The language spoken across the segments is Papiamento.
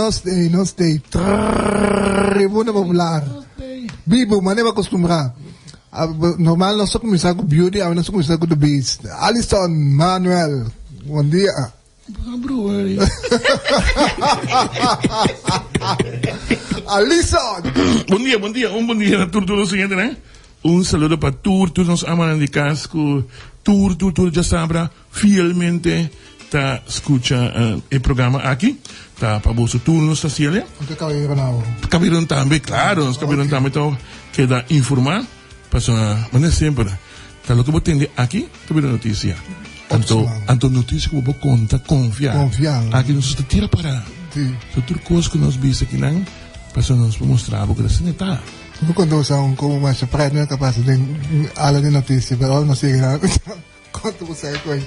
Nos t'ei, nos t'ei. Tribuna Popular. Bibu, manera bo a costumbrá. Normal nos ta cuminsa cu Beauty, awe nos ta cuminsa cu The Beast. Alison Manuel, bon dia. Alison! Bon dia, bon dia. Un bon dia na tur tur nos oyente. Un saludo pa tur tur nos amanan di cas cu tur tur tur djasabra fielmente ta scucha e programa aki. Ta pa boso tur nos ta haciele. Anto caberonan awor. Caberonan tambe, claro. Nos caberonan tambe ta keda informa. Pasobra manera semper ta loke bo tende aki ta bira noticia. Anto anto noticia ku bo por konta konfia. Konfia. Aki nos ta tira para. Si. So tur kos ku nos bisa akinan pasobra nos por mustra bo ku ta asina e ta. Bo konta bo sa un komo masha pret no e kapas den ala di noticia pero ora nos yega na konta bo sa e koe.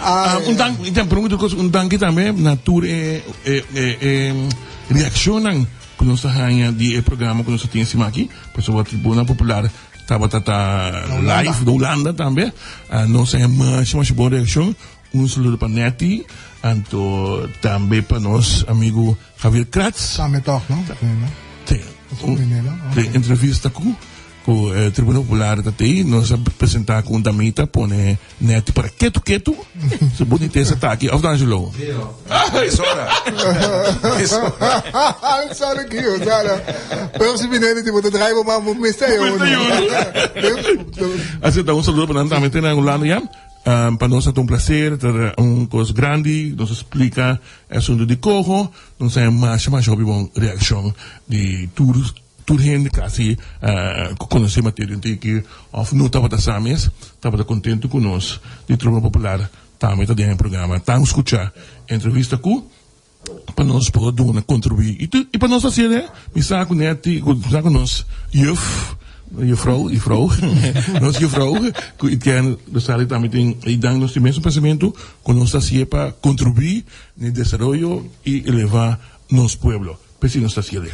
Ah, un dank, ik denk, tur kos, un danki tambe na tur e e e e reakshonnan ku nos a haña di e programa ku nos a tin esima aki, pasobra Tribuna Popular tabata ta live na Hulanda tambe. Nos a haña masha masha bon reakshon. Un saludo pa Netty, anto tambe pa nos amigu Javier Kratz. Tambe tòg, no? Sí. De entrevista ku Ku e Tribuna Popular ta tei, nos a presentá ku un damita pone nèt para ketu ketu. Su bunitesa ta aki, òf D'Angelo? Sí, ho. Es ora. Es ora. Alexander Gio, sara. Pero si binene tipo ta draai bo man bo mester yo. Así ta un saludo pa nan tambe te na Hulanda ya. Pa nos ta un placer, ta un kos grandi, nos a splika e asuntu di koho, nos a haña masha masha hopi bon reakshon di tur. Tur hende kasi ku konosé Mateo den tiki òf no tabata sa mes, tabata kontentu ku nos di Tribuna Popular tambe ta den e programa. Tan skuchá entrevista ku pa nos por duna kontribuí i pa nos hasié de mi sa ku Netty ku sa ku nos juf jufrou jufrou nos jufrou ku Etienne Rosario tambe tin i dan nos tin mesun pensamentu ku nos ta hasié pa kontribuí na e desaroyo i elevá nos pueblo. P'esei nos ta hasié de.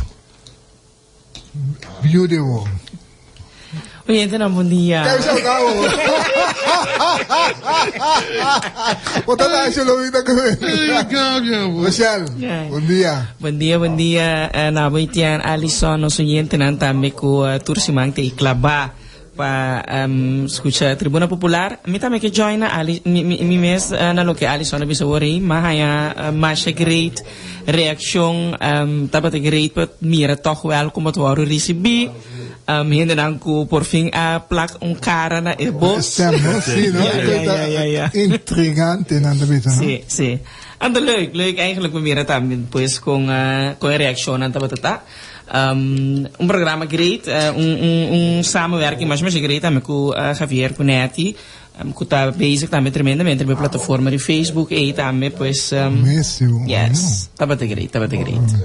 Beautiful. Oyentenan bon dia. Kijk zo nou. Wat een lijstje Lovita Michelle, bon dia. Bon dia, bon dia. Na bo Etienne, Alison, nos oyentenan tambe ku tur siman te klabá pa skucha Tribuna Popular. Mi tambe ke join na Ali, mi, mi, mi mes na loke Alison a bisa awor ei. M'a haña masha great reakshon. Tabata great pa mira tòg wèl komo ta wòrdu risibí. Hendenan ku por fin a plak un kara na e bos. Stem, no? Sí, no? Ja, ja, ja, ja, ja. Intrigante nan ta bisa, no? Sí, sí. Anto leuk, leuk eigenlijk pa mira tambe pues kon, kon e reakshonnan tabata ta. Un programa great, un un un samenwerking masha masha great tambe ku Javier ku Netty ku ta bezig tambe tremendamente riba e plataforma di Facebook ei tambe pues yes tabata great tabata great.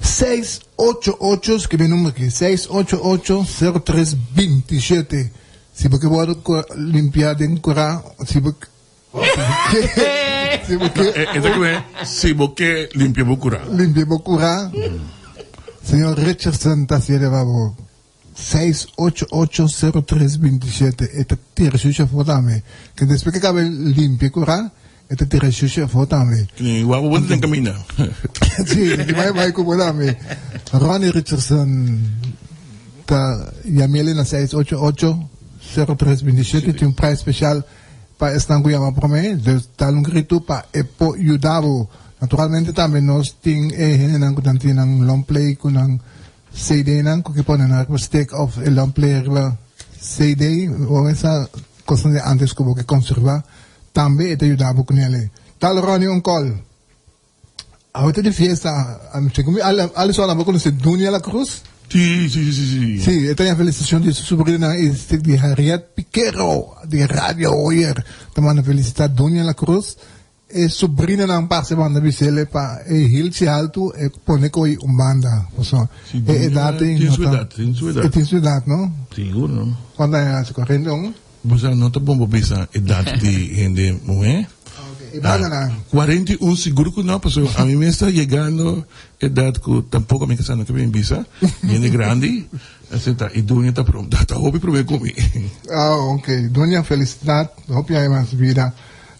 688 skirbi e number aki 688 03 27 si bo ke wòrdu limpia den kura si bo Si bo ke. E ta kue si bo ke limpia bo kura. Limpia bo kura. Señor Richardson ta hasié pa bo. 6880327 e ta tira shusha afó tambe. Ke despues ke kaba limpia kura e ta tira shusha afó tambe. Wou bo ta den kaminda. Si, di bai bai ku bo tambe. Ronnie Richardson ta yam'el na 6880327 tin un prijs spesial. Pa esnan ku yama promé, dus dal un gritu pa e por yuda bo. Naturalmente tambe nos tin e hendenan ku nan tin nan long play ku nan CD-nan ku ke pone nan riba stick òf e long play riba CD o esa kosnan di antes ku bo ke konservá tambe e ta yuda bo kunele. Dal Ronnie un kòl. Awe ta di fiesta. Segun mi Alison a conoce Dunia La Cruz. Sí, sí, sí, sí. Sí, e ta ña felicitacion di su sobrina y di Harriet Piquero di Radio Hoyer. Ta manda felicita Dunia La Cruz. E sobrinanan parce manda bisele pa e hilchi haltu e pone koe un banda. Paso Sí, e edad Dunia tin su edad, tin su edad. E tin su edad, no? Sigur, no? Cuanto aña haci? 41? Bo sa no ta bon bo bisa edat di hende muhé. E banda nan. 41 sigur ku no pasobra ami mes ta yegando edat ku tampoko mi kasá no ke bin bisa hende grandi asina ta i Dunia ta ta hopi promé ku mi. Ah ok Dunia felisidat hopi aña mas bida.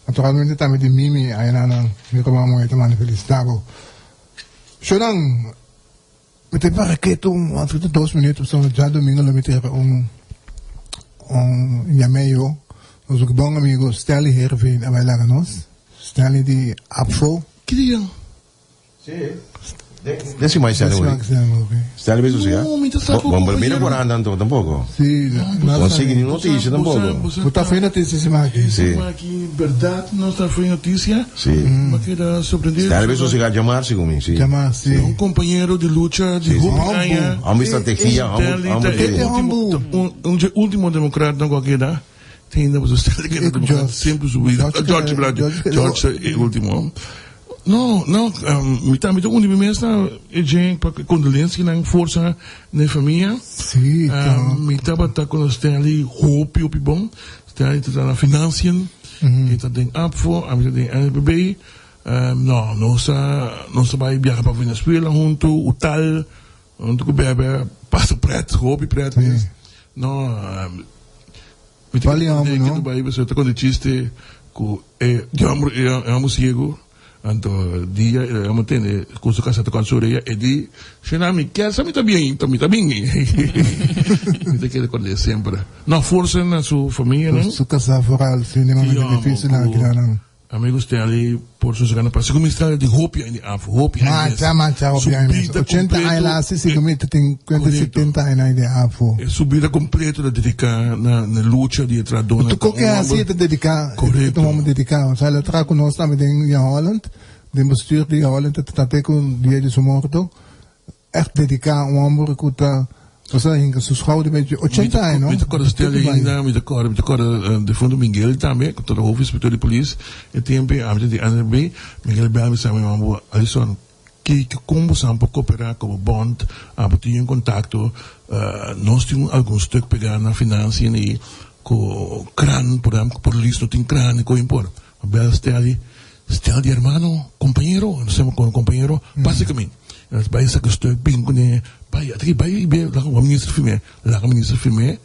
Naturalmente tambe di Mimi ayananan, mi ruman muhé ta manda felisitá bo. Shownan, mi ta para ketu un anto dos minuut pasobra djadomingo lo mi tera un un yameyo. Nos bon amigo Stanley Heerenveen a bai laga nos. Stanley di APFO. Ki dia? Den siman Stanley muri. Stanley bai sosega? No, mi ta sa ku Bo mira por anda anto tampoco. Sí, no sigui ni noticia tampoco. Bo ta fe noticia siman aki. Sí. Siman aki berdad no ta fe noticia. Sí. Mi a keda sorprendido. Stanley bai sosega djamar segun mi, sí. Djamar, sí. Un compañero di lucha di hopi aña. Homber strategia, homber Stanley ta un dje ultimo democratnan ku a keda. Tin ainda pasobra Stanley keda democrat semper su vida. George George George e ultimo. No, no, mi ta mi ta uni mi mes na e dje pa condolencianan, forsa na e famia. Sí, Mi tabata kono Stanley hopi hopi bon. Stanley ta traha na financiën, e ta den APFO, ami ta den NPB. No, nos a nos a bai biaha pa Venezuela hunto, Utal, Huntu ku bebe pasa pret, hopi pret mes. No, mi ta Bali homber, no? bai pasobra ta konta chiste ku e di homber e homber siegu, anto dia e homber tende ku su kasa ta kòrta su orea e di, Shena mi kier sa mi ta bien, ta mi ta bin. Mi ta kere kòrda e semper. No, forsa na su famianan. Su kasa foral, si, den momento difisil nan akinan. Amigo Stanley por sosega na pas. Segun mi Stanley tin hopi aña di afo, hopi aña mes. Mancha, mancha hopi aña mes. Su bida 80 aña la hasi, segun mi ta tin cuenta Correcto. 70 aña di afo. Su bida completo ta dedica na na lucha di e trahadónan. Tur koke Un hasi homber ta dedica, e Correcto. ta un homber dedica. Osea el a traha cu nos tambe den Jan Holland, den bestuur di Jan Holland ta trata cu dia di su morto. Echt dedica, un homber cu ta, osea hinca su schouder beetje, 80 aña no? Mi ta corda Stanley ainda, mi ta corda, mi ta corda difunto Miguel tambe, cu tabata hoofdinspector di polis e tempo, ami ta di NRB, Miguel bel mi sa mi mambo, Alison, ki, con bo san por coopera cu bo bond, abo tin un contacto, nos tin algun stuk pega na financiën y cu kran, por ehempel, cu polis no tin kran y con por. Bel Stanley, Stanley hermano, compañero, nos llama como compañero, pasa cu mi. Nos bay saca stuk bin cune, bay, ata bay be laga un minister firme, laga minister firme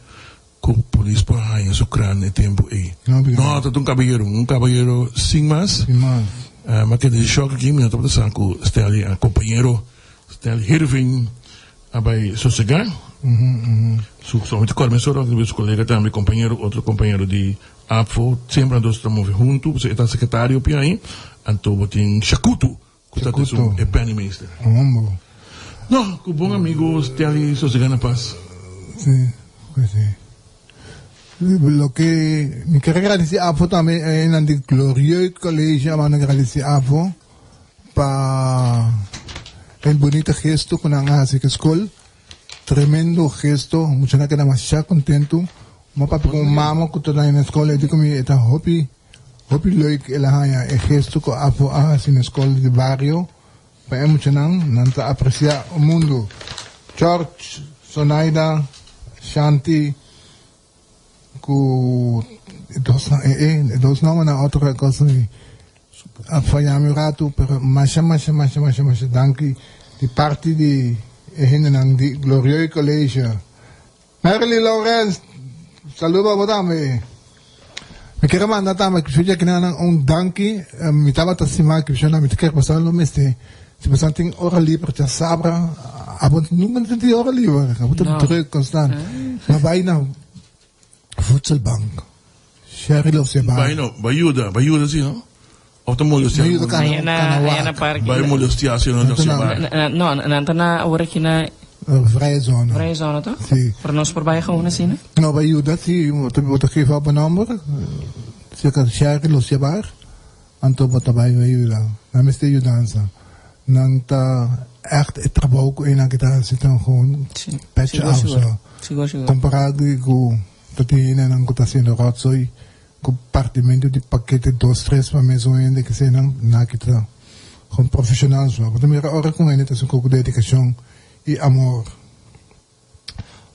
cu polis por haya su kran e tempo ey. No, ta un caballero, un caballero sin mas. Sin mas. Ma keda di shock aki, mi no tabata sa cu Stanley, compañero Stanley Hirving a bay sosega. Su, su, mi ta corda mesora, su colega tambe, compañero, otro compañero di APFO, semper nan dos ta move huntu, pasobra e ta sekretario pi ahi, anto bo tin Shakutu, ku ta esun e penningmeester. Hombo. No, ku bon amigo Stanley sosega na pas. Si, pues si. Loke mi ker gradisi APFO tambe e nan di Glorieux College a manda gradisi APFO pa e bunita gesto ku nan a hasi ku e skol. Tremendo gesto, muchanan keda masha kontentu. Mi a papia ku un mama ku ta na skol, e di ku mi e ta hopi hopi leuk el a haña e gesto ku APFO a hasi na skol di bario pa e muchanan, nan ta apresiá un mundu. George, Sonaida, Shanti ku e dos e dos nòmbernan otro kos mi a faya mi un ratu pero masha masha masha masha masha danki di parti di e hendenan di Glorieux College. Merly Lawrence, saludo pa bo tambe. Mi kier a manda tambe ki nan un danki. Mi tabata stima ki mi ta kier pasa lo mester. Si boso tin ora liber djasabra, abo nunca no tin ora liber, abo ta druk constant. Ma bai na voedselbank. Sherry lo se bai. Bai no, bai yuda, bai yuda si no. Of ta molestia. Bai yuda kana kana wak. Bai molestia si no ta bai. No, nan ta na awor aki na Vrije zone. Vrije zone toch? Si. Pero nos por bai gewoon asina? No, bai yuda si, bo ta geef op bo nomber. Cerca Sherry lo se bar. Anto bo ta bai bai yuda. Nan mester yudansa. Nan ta echt e trabou ku einan ke ta hasi ta gewoon petje af so. Kompará di ku ta tin hendenan ku ta hasiendo rotzooi ku partimentu di pakete dos tres pa mes un hende ke eseinan nan ki ta gewoon profeshonal so. Bo ta mira ora ku un hende ta hasi un kos ku dedikashon i amor.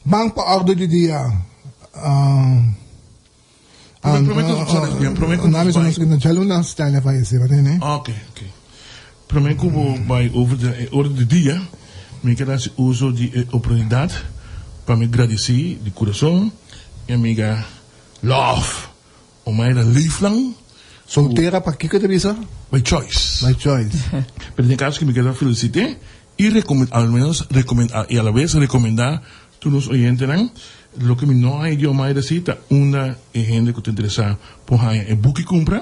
Ban pa ordu di dia. Prome ku bo bai over di e orde di dia, mi ker hasi uso di e oportunidat pa mi gradisí di kurason mi amiga Love Omaira Leeflang. Soltera pakiko ta bisa? By choice. By choice. Pero den caso cu mi keda felicite y recomenda, al menos recomenda y a la vez recomenda tur nos oyentenan, loke mi no haña di Omaira si ta unda e hende cu ta interesa por haña e buki cumpra.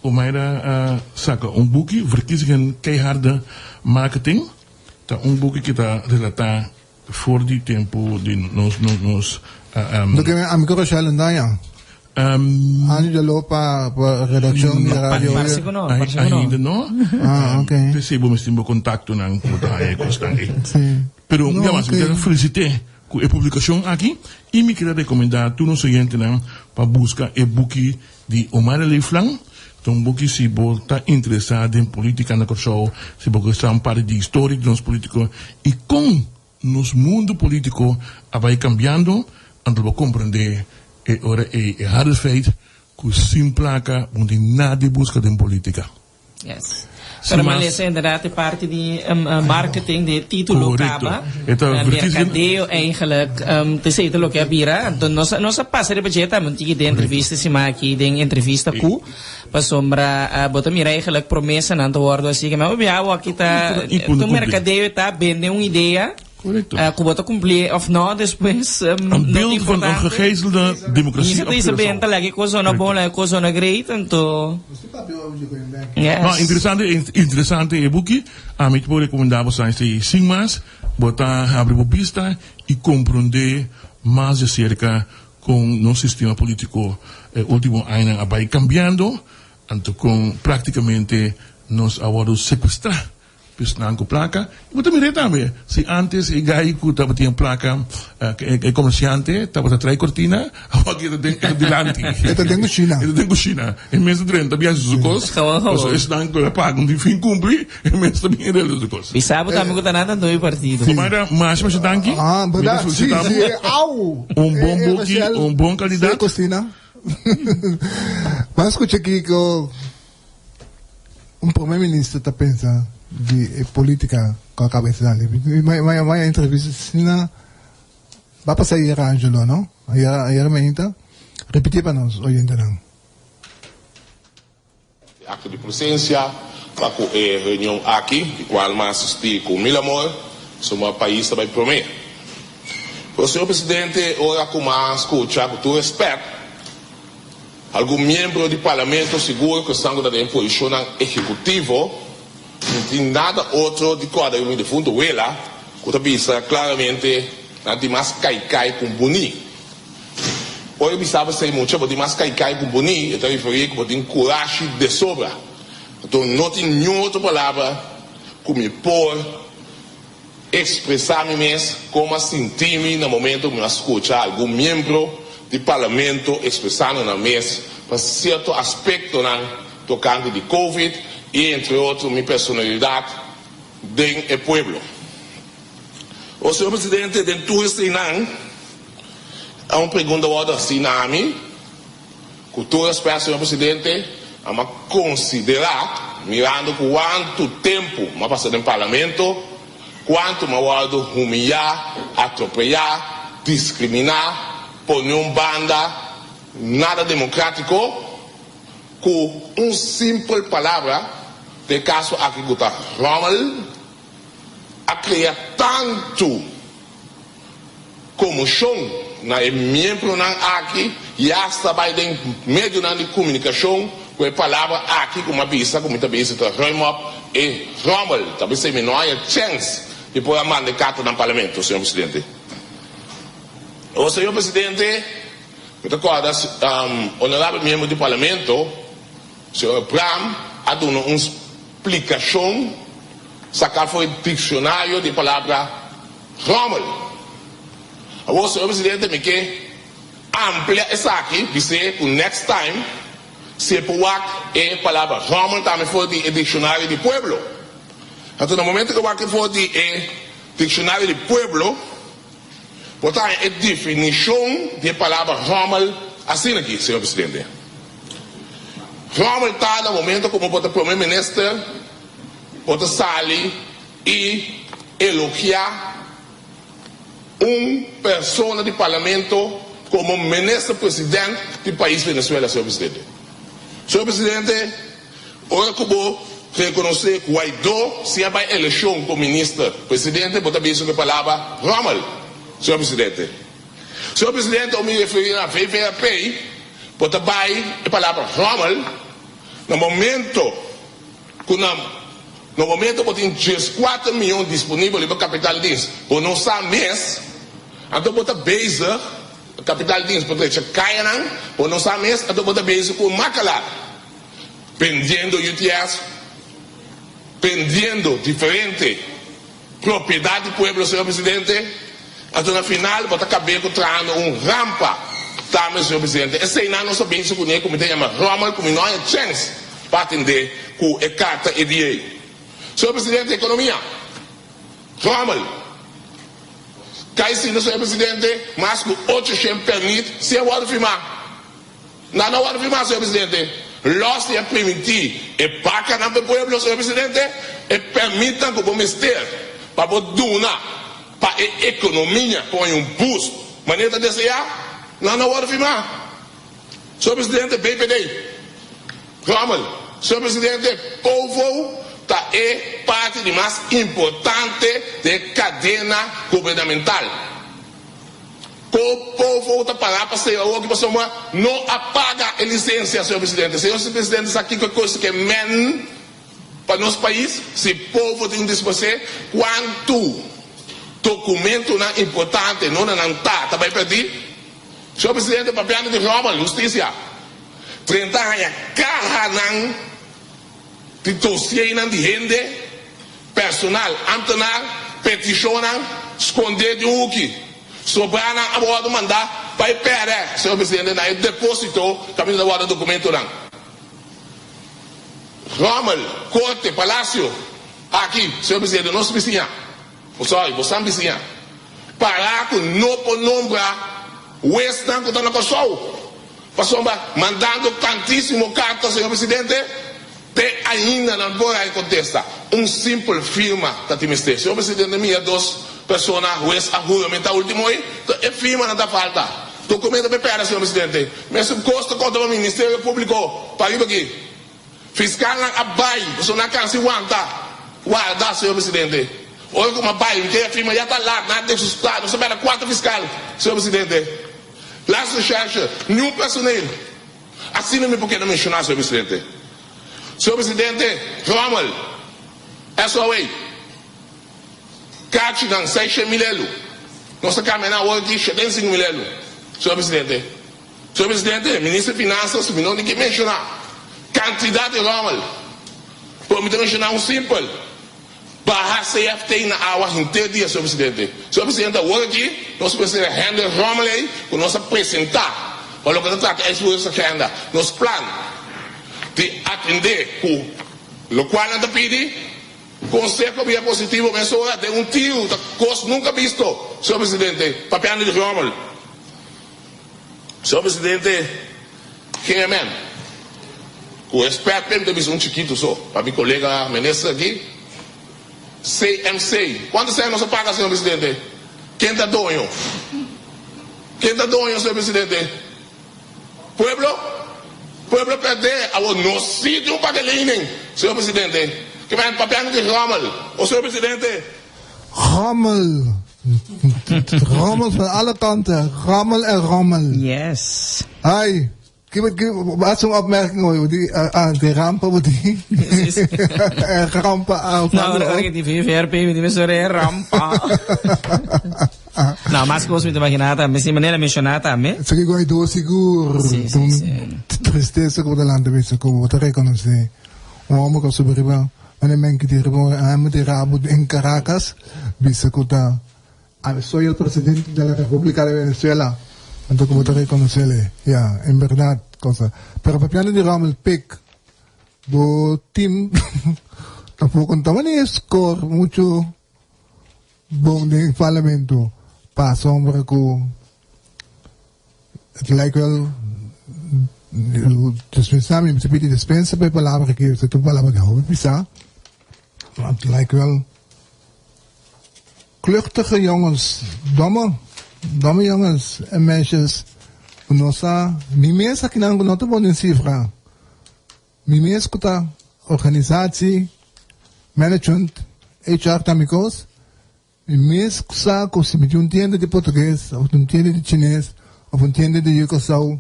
Omaira a saca un buki, Verkiezingen Keiharde Marketing, ta un buki cu ta relata For di tempu di nos nos. Loke mi amigo Rochelle un daña. Aña dja lo pa redaccion di radio. Parse ku no, parse ku no. Ainda no. Ah, ok. P'esei bo mester tin bo kontaktonan ku bo ta haña e kosnan ei. Si. Pero un bia mas mi ta felisit'é ku e publikashon aki i mi kere rekomendá tur nos oyentenan pa buska e buki di Omar Leeflang. Ta un buki si bo ta interesá den polítika na Kòrsou, si bo ke sa un parti di historia di nos polítiko i kon nos mundu polítiko a bai kambiando, anto bo komprendé e ora ei e harde feit ku sin plaka bo no tin nada di buska den polítika. Yes. Pero Sin mas. malesa inderdaad e parti di marketing di e titulo Correcto. caba. E ta verkiezingen. Mercadeo eigenlijk. T'esey ta loke a bira. Anto nos a nos a pasa riba dje tambe un tiki den entrevista siman aki den entrevista cu pasobra bo ta mira eigenlijk promesanan ta wordo haci. Ke men obia awor aki ta Y cu no un cumpli. mercadeo ta bende un idea. Correcto. Cu bo ta cumpli of no despues Een no ta beeld van een importante. gegijzelde democratie Misa op ta bisa Curaçao. benta laga e cosona bon, laga e cosona great, anto yes. No, interesante, interesante e buki. Ami ta por recomenda bo sa esei sin mas. Bo ta habri bo bista y comprende mas de cerca con nos sistema politico e ultimo añanan a bay cambiando, anto con practicamente nos a wordo secuestra Pesnan ku plaka. I bo ta mir'é tambe. Si ántes e gai ku tabatin e plaka, e komersiante, tabata trae kortina, awor aki e ta den, e ta dilanti. E ta den kushina. E ta den kushina. E mes ta drenta biaha su kos. Gewoon, gewoon. Pasobra esnan ku a paga un tin fin kumpli, e mes ta bin regla su kos. Bisa bo tambe ku ta nan ta doy partido. Komaida, masha masha danki. Ah, Mi ta berdat. Si, felisitá bo. si. Au! Un bon buki, un bon kalidat. Si, kusina. Ban skucha kiko. Un prome minister ta pensa di e politica cu a caba sali. Mi a entrevista asina ba pasa ayera Angelo no? Ayera ayera mainta. Repiti pa nos oyentenan. E acto di presencia pa cu e reunion aki, di cual mi a asisti cu mil amor, suma pais ta bay prome. Pero señor Presidente, ora cu mi a scucha cu tur respet, Algun miembro di Parlamento sigur ku esnan ku ta den posishonnan ehekutivo no tin nada otro di kòrda riba mi defunto wela ku ta bisa klaramente nan tin mas kaikai ku buni. Ora e bisa bo esei mucha bo tin mas kaikai ku buni e ta referí ku bo tin kurashi de sobra. Anto no tin niun otro palabra ku mi por Expresa mi mes como a sinti mi na momento cu mi a scucha algun miembro di Parlamento expresando nan mes pa cierto aspectonan tocante di Covid y entre otro mi personalidad den e pueblo. O Señor Presidente, den tur eseinan a un pregunta wordo haci na mi. Ku tur respèt, señor presidente, a konsiderá, mirando kuantu tempu m'a pasa den parlamento, kuantu m'a wòrdu humiyá, atropeyá, diskriminá, pone un banda nada demokrátiko, ku un simpel palabra, den e kaso aki ku ta rommel, a krea tantu Komoshon na e miembronan aki ya sta bai den medionan di komunikashon ku e palabra aki ku mi a bisa ku mi ta bisa ta ruim op e rommel. Ta bisa mi no haña chèns di por a manda e karta nan parlamento, señor presidente. O señor presidente, mi ta kòrda honorabel miembro di parlamento, señor Braam a duna un splikashon saká for e dikshonario di e palabra. Rommel. Awor, señor presidente, mi ke amplia esaki, bis'é ku next time si e por wak e palabra rommel tambe for di e dikshonario di pueblo. Anto na momento ku e wak e for di e dikshonario di pueblo, bo ta haña e definishon di e palabra rommel asina aki, señor presidente. Rommel ta na momento ku bo ta prome minister, bo ta sali i elogiá un persona di parlamento komo minister president di pais Venezuela, señor presidente. Señor Presidente, ora ku bo rekonosé Guaidó si a bai elekshon komo minister presidente bo ta bisa ku e palabra rommel, señor Presidente. Señor Presidente, ora mi referí na VVRP bo ta bai e palabra rommel na momento ku na na momento bo tin dieskuater miyon disponibel riba kapital dins bo no sa mes anto bo ta bezig Kapital dins por drecha kayanan, bo no sa mes, anto bo ta bezig ku un makalar, bendiendo UTS, bendiendo diferente propiedat di pueblo, señor presidente, anto na final bo ta kab'é ku trahando un rampa tambe, señor presidente. Eseinan nos ta bezig kuné ku mi ta yama rommel ku mi no haña chèns pa atendé ku e karta e dia ei. Señor presidente, ekonomia, rommel. Kai sinta, señor presidente, mas ku ocho shen pèrmit si a wòrdu firmá. Nan no a wòrdu firmá, señor presidente. Lòs di a primintí e bakanan pa e pueblo, señor presidente, e pèrmitnan ku bo mester pa bo duna pa e ekonomia por haña un boost manera ta deseá, nan no a wòrdu firmá. Señor presidente, BPD. Rommel, Señor Presidente, POVO ta e parti di mas importante den e kadena gubernamental. Ko POVO ta pará pa sera awoki pasobra no a paga e lisensia, Señor Presidente. Señor Presidente sa kiko e kos ke men pa nos pais si POVO tin disposé kuantu dokumentonan importante no na nan ta ta bai pèrdí? Señor Presidente, papiando di Rommel, hustisia. 30 haña kahanan di dosienan di hende, personal, ámtenar, petishonnan skondé di un huki. Sobranan a wòrdu mandá pa e pèrdè, señor presidente, na e depósito kaminda ta wòrdu dokumentonan. Rommel, korte, palasio, aki, señor presidente, nos bisiña. Bo sorry, bo san bisiña. Para ku no por nombra huesnan ku ta na Kòrsou. Pasobra mandando tantísimo karta, señor presidente, te ainda nan por hay kontesta. Un simpel firma ta tin mester. Señor presidente, mira dos persona hues a huramentá último hoy, e firmanan ta falta. Documento pe pèrdè, señor presidente. Mesun kos ta konta pa Ministerio Públiko pariba aki. Fiskalnan a bai, pasobra nan a kansa i wanta. Warda, señor presidente. Ora ku mi a bai, mi kere firma ya ta lat, nan a desusplá. Nos a bèrdè kuater fiskal, señor presidente. Las recherche, niun personeel. Asina mi por keda menshoná, señor presidente. Señor presidente, Rommel, SOA, kachinan 600 mil elu. Nos ta kambia nan awor aki 705 mil elu, señor presidente. Señor presidente, minister di Finanzas, mi no tin ke menshoná kantidat di rommel, pero mi ta menshoná un simpel. Baha CFT na awa henter dia, señor presidente. Señor presidente, awor aki nos mester handle rommel ey cu nos a presenta pa loke ta trata uitvoeringsagenda. Nos plan di atende cu locual nan ta pidi, conseho bia positivo mesora den un tiro ta cos nunca bisto, señor presidente, papiando di rommel. Señor presidente, GMN, cu respet p'e mi ta bisa un chikito so pa mi colega minister aki, CMC, cuanto cen nos a paga, señor presidente? Ken ta doño? Ken ta doño, señor presidente? Pueblo? Pueblo a perde, awor nos si tin un paga lening, señor presidente. Ke men papiando di rommel, o señor presidente? Rommel. Rommel van alle kanten. Rommel en rommel. Yes. Ai, wat zo'n opmerking hoor. Die, ah, die rampen, die. Rampen aan. Nou, ora que die VVRP, die me sorry, rampa. Nou, mas cos mi te imaginar tambe, si manera mencionar tambe. Esaki Guaidó sigur. Sí, sí, sí. Tristeza como delante bisa como te reconoce. Un homber ku a subi riba un e men ki tin riba un hèmber di rabu den Caracas bisa ku ta Ami soy el presidente de la República de Venezuela. Anto ku bo ta rekonosele. Ya, en berdad cosa. Pero papiando di Rommel Pick, bo team tampoco no taba ni score mucho bon den parlamento. Pasobra ku Het lijkt wel, dispensa mi, mi pidi dispensa pa e palabra aki, esaki ta un palabra di hopi pisá, maar het lijkt wel kluchtige jongens, domme, domme jongens en meisjes, ku no sa, mi mes akinan ku no ta bon den sifra. Mi mes ku ta organisatie, management, HR ta mi kos, mi mes sa ku si mi tin un tienda di portugues of un tienda di chines of un tienda di Curaçao,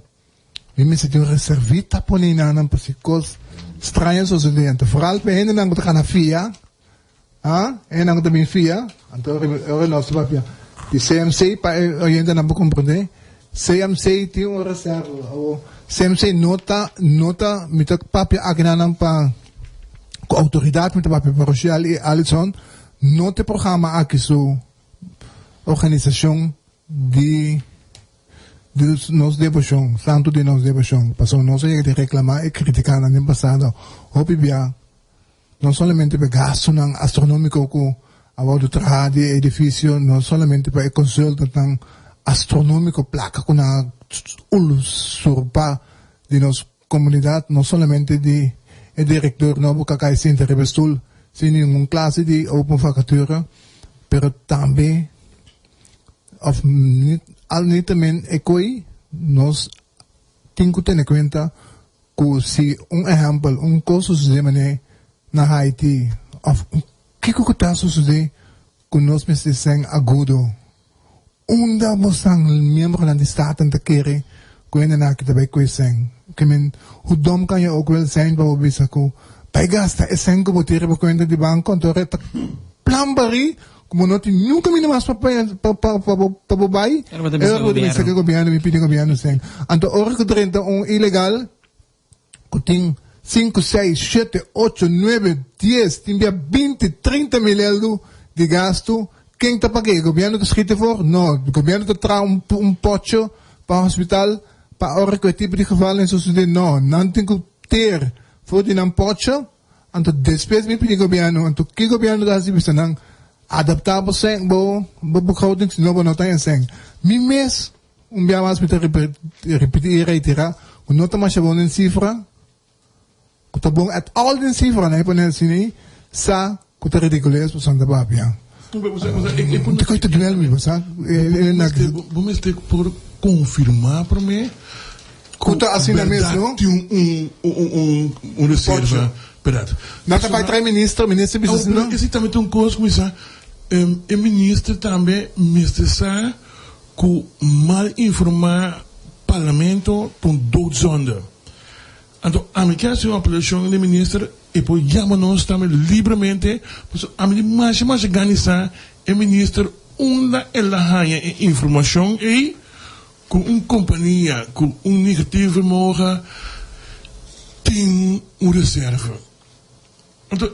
mi mester tin un reservita pone einan pa si kos straño sosode. Anto foral pa e hendenan ku ta gana fia, ah, e hendenan ku ta bin fia, anto ora nos ta papia di CMC pa e oyentenan por komprende, CMC tin un reserva. Awor CMC no ta, no ta, mi ta papia akinan pa ku outoridat, mi ta papia pa Rochelle i Alison, no ta e programa aki su organisashon di di nos deboshon, santu di nos deboshon, pasobra nos a yega di reklamá i kritiká nan den pasado hopi bia. No solamente pa e gastunan astronómiko ku a wòrdu traha di e edifisio, no solamente pa e consultantnan astronómiko, plaka ku nan a usurpá di nos komunidat, no solamente di e direktor nobo ku a kai sinta riba e stul sin ningun klase di open vakatura, pero tambe òf al nitamen e koe nos tin ku tene kuenta Ku si un ehèmpel un kos sosodé manera na Haiti òf kiko ku ta sosodé ku nos mester sèn agudo, unda bosan miembronan di Staten ta kere ku hendenan aki ta bai ku e sèn? Ke men hoe dom kan je ook wel zijn pa bo bisa ku bai gasta e sèn ku bo tin riba kuenta di banko anto ora e ta plan barí ku bo no tin niun kaminda mas pa pa pa pa bo bai, e ora bo ta bisa ku gobièrnu mi pidi gobièrnu sèn. Anto ora ku drenta un ilegal ku tin sinku, seis, shete, ocho, nuebe, dies, tin bia binti, 30 mil eldu di gastu, ken ta pag'é? Gobièrnu ta skit ervoor? No, gobièrnu ta traha un un pocho pa hospital pa ora ku e tipo di gevalnan sosodé? No, nan tin ku ter for di nan pocho. Anto despues mi pidi gobièrnu, anto ki gobièrnu ta hasi bisa nan adaptá bo sèn, bo bo begroting si no bo no ta haña sèn. Mi mes un bia mas mi ta ripití i reiterá ku no ta masha bon den sifra, ku ta bon at all den sifra, nan e pone asina ei, sa ku ta ridikulez pasobra nan ta papia. Te koe ta duel mi, bo sa. Bo mester por konfirmá promé Ku ta asina mes, no? Tin un un un reserva, berdad. Nan ta bai trae minister, minister bisa si no. Esei tambe ta un kos ku mi sa, e minister tambe mester sa ku mal informá parlamento ta un doodzonde. Anto ami ke hasi un apelashon na e minister e por yama nos tambe libremente pasobra ami di masha masha gana di sa e minister unda el a haña e informashon ei Ku un kompania ku un negatief vermogen tin un reserve. Anto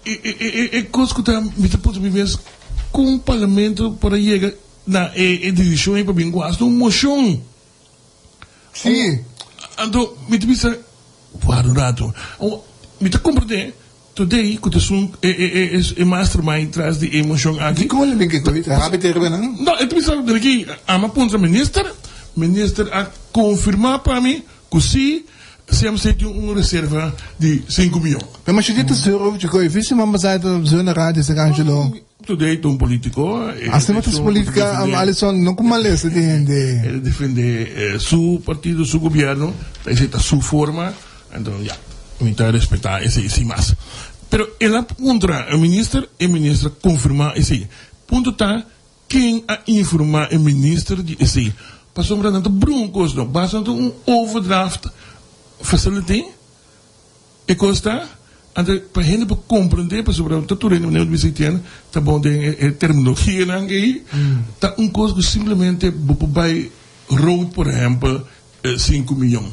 e kos ku ta mi ta puntra mi mes kon parlamento por a yega na e desishon ei pa bin ku hasta un moshon. Sí. Anto mi ta bisa wak un rato. Mi ta komprende Today ku ta esun e mastermind tras di e mocion aki. Dikon lo bin ke koe? Ta habi te riba nan? No, e ta bisa den aki ama puntra minister, minister a konfirma pa mi ku si CMC tin un reserva di sinku miyon. Pero masha di ta sur over chiko, e visi man basai ta sur na radio sek Angelo. Today ta un politico. Asina ta su politica Alison, no ku malesa di hende. E ta defende su partido, su gobierno, ta esei ta su forma. Anto ya, mi ta respetá esei sin mas. Pero el a puntra e minister, e minister a konfirmá esei. Punto ta, ken a informá e minister di esei? Pasobra nan ta brun kos no. Basta nan ta un overdraft facility, e kos ta, anto pa hende por komprendé, pasobra ta tur hende manera bo bisa Etienne, ta bon den e terminologianan ei, ta un kos ku simplemente bo por bai rood por ehèmpel, Sinku miyon.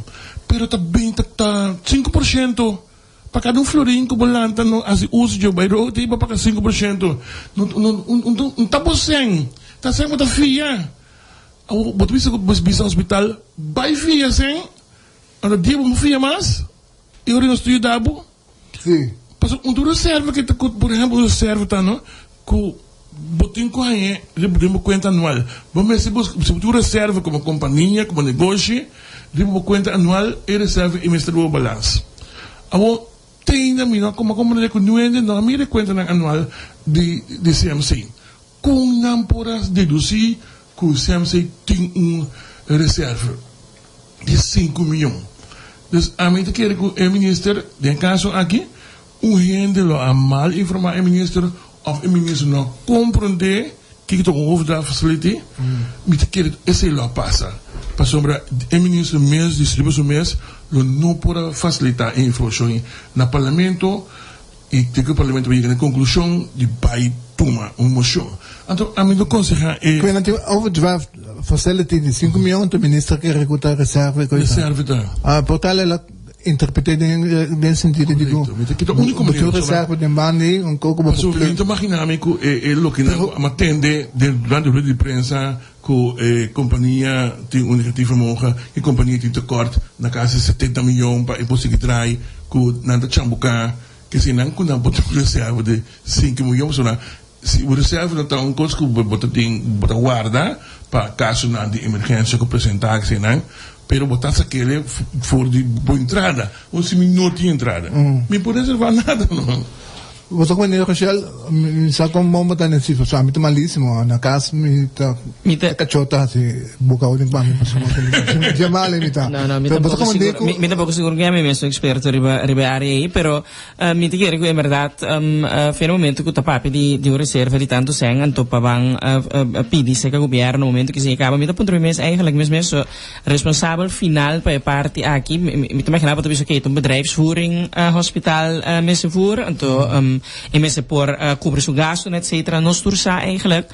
Pero ta bin ta ta 5%. Pa kada un florin ku bo lanta no hasi uso dje bai roti bo paga 5%. No no un ta bo sèn. Ta sèn bo ta fia. Awor bo ta bisa ku bo bisa hospital bai fia sèn. Anto dia bo no fia mas e ora nos ta yuda bo. Sí. Pasobra un tur reserva ke ta ku por ehempel un reserva ta no ku bo tin ku hañ'é riba den bo kuenta anual. Bo mester buska si bo tin un reserva komo kompania, komo negoshi riba bo kuenta anual e reserva ei mester riba bo balans. Awor te ainda mi no a komo a komprendé ku niun hende no a mira e kuentanan anual di di CMC. Kon nan por a dedusí ku CMC tin un reserva di sinku miyon? Dus ami ta kere ku e minister den e kaso aki un hende lo a mal informa e minister of e minister no a komprende kiko ta un overdraft facility. Mi ta kere esei lo a pasa pasobra e minister mes di riba su mes lo no por a fasilita e informashon na parlamento. I te ku e parlamento a yega na e konklushon di bai tuma un moshon. Anto ami lo konsehá e. Ku nan tin overdraft facility di sinku mion, anto minister ke rekuta reserva i koisa. Reserva ta. Ah, por tal el a interpreté den den sentido di ku. Korekto. Mi ta kita úniko Bo manera tin pasobra. reserva den banda ei, un koko bo por Pasobra mi plug. ta maginá mi ku e e loke nan ku a tende den durante rueda di prensa ku e kompania tin un negatief vermogen, e kompania tin tekort na kasi 70 mion pa e por sigui draai, ku nan ta chambuká. Kese nan ku nan por tin un reserva di sinku miyon pasobra si un reserva no ta un kos ku bo ta tin bo ta warda pa kasonan di emergensia ku presentá kese nan pero bo ta sak'el for di bo entrada un si mi no tin entrada mi por reserva nada no. Bo ta kumende Rochelle mi sa kon bon bo ta den sifra so ami ta malisimo na kas mi ta Mi ta kachó ta hasi bukhouding pa mi pasobra dje mal mi ta. No, no, mi Pero bo ta tampoco komende sigur, ku mi, mi tampoco sigur ku ami mes un experto riba riba e área ei, pero eh, mi ta kere ku en berdad um, eh, fe na momento ku ta papia di di un reserva di tantu sèn anto pa ban eh, eh, pidi serka gobierno momento ku esei kaba mi ta puntra mi mes eigenlijk mes mes so responsabel final pa e parti aki mi, mi, mi ta imaginá bo ta bisa oké ta un bedrijfsvoering eh, hospital eh, mester voer anto um, e mester por eh, kubri su gastunan etcetera nos tur sa eigenlijk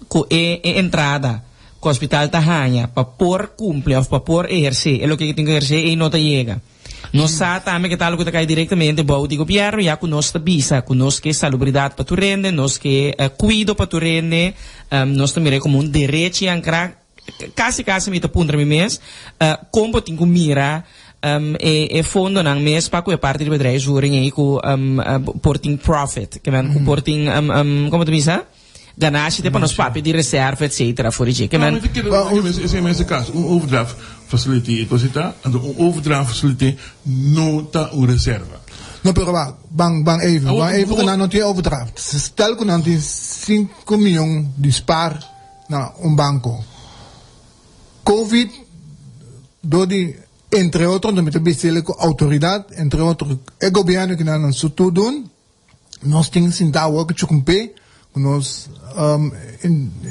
Ku e e entrada ku hospital ta haña pa por kumpli òf pa por ehersé e loke ku tin ku ehersé ei no ta yega. Nos sa tambe ke ta algu ku ta kai direktamente bou di gobièrnu ya ku nos ta bisa ku nos ke salubridat pa tur hende, nos ke kuido pa tur hende, nos ta mira e komo un derechi ankrá. Kasi kasi mi ta puntra mi mes kon bo tin ku mira e e fondonan mes pa ku e parti di bedrijfsvoering ei ku por tin profit, ke men ku por tin komo ta bisa? Ganashi te pa nos papia di reserva etcetera for di dje. Ke men. Esei mes e caso. Un overdraft facility e cosa ta, anto un overdraft facility no ta un reserva. No pero wak, ban ban even, ban even ku nan no tin overdraft. Stel ku nan tin sinku miyon di spaar na un banko. Covid dor di entre otro, anto mi ta bis'el ku autoridad, entre otro e gobierno ki nan nan su tur dun, Nos tin sinta awor ku chukumpé ku nos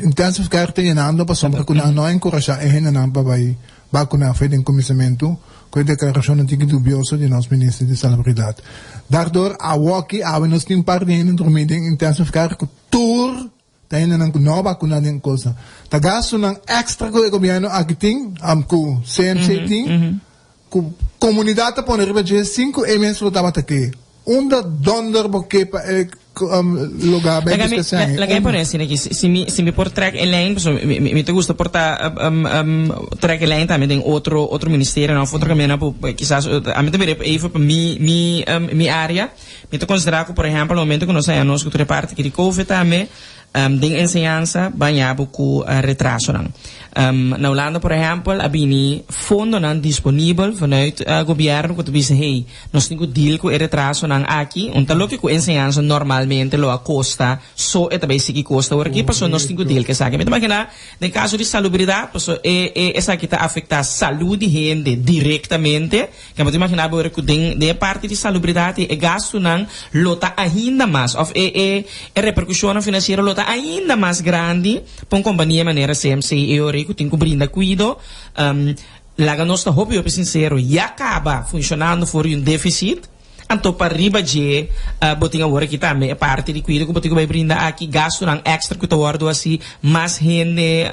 intensive care ta yenando pasobra ku nan no a enkurashá e hendenan pa bai bakuná fe den kuminsamentu ku e deklarashonnan tiki dubioso di nos minister di Salubridat. Daardoor awoki awe nos tin un par di hende drumí den intensive care ku tur ta hendenan ku no a bakuná den kosa. Ta gastunan èkstra ku e gobièrnu aki tin, ku CMC tin. Ku komunidat ta pone riba dje sin ku e mes lo tabata ke. Unda dònder bo ke pa e lugá bai buska sèn? Laga mi pone asina aki, si mi si mi por trèk e lijn, pasobra mi mi ta gusta por ta trèk e lijn tambe den otro otro ministerionan òf otro kaminda ku kisas ami ta mira even pa mi mi mi área, mi ta konsiderá ku por ehèmpel na momento ku nos haña nos ku tur e parti aki di covid tambe, Den enseñansa baña bo ku retrasonan. Na Hulanda por ehèmpel a bini fondonan disponibel vanuit gobièrnu ku ta bisa hey, nos tin ku deal ku e retrasonan aki. Un ta loke ku enseñansa normalmente lo a kosta so e ta bai sigui kosta awor aki pasobra nos tin ku deal ku esaki. Mi ta imaginá den kaso di salubridat pasobra e esaki ta afektá salú di hende direktamente. Ke bo ta imaginá bo ku den den e parti di salubridat e gastunan lo ta ainda mas òf e e e reperkushonnan finansiero lo ta ainda mas grandi pa un kompania manera CMC i EORI ku tin ku brinda kuido. Laga nos ta hopi hopi sinsero, ya kaba funshonando for di un defisit, anto pa riba dje bo tin awor aki tambe e parti di kuido ku bo tin ku bai brinda aki, gastunan èkstra ku ta wòrdu hasi, mas hende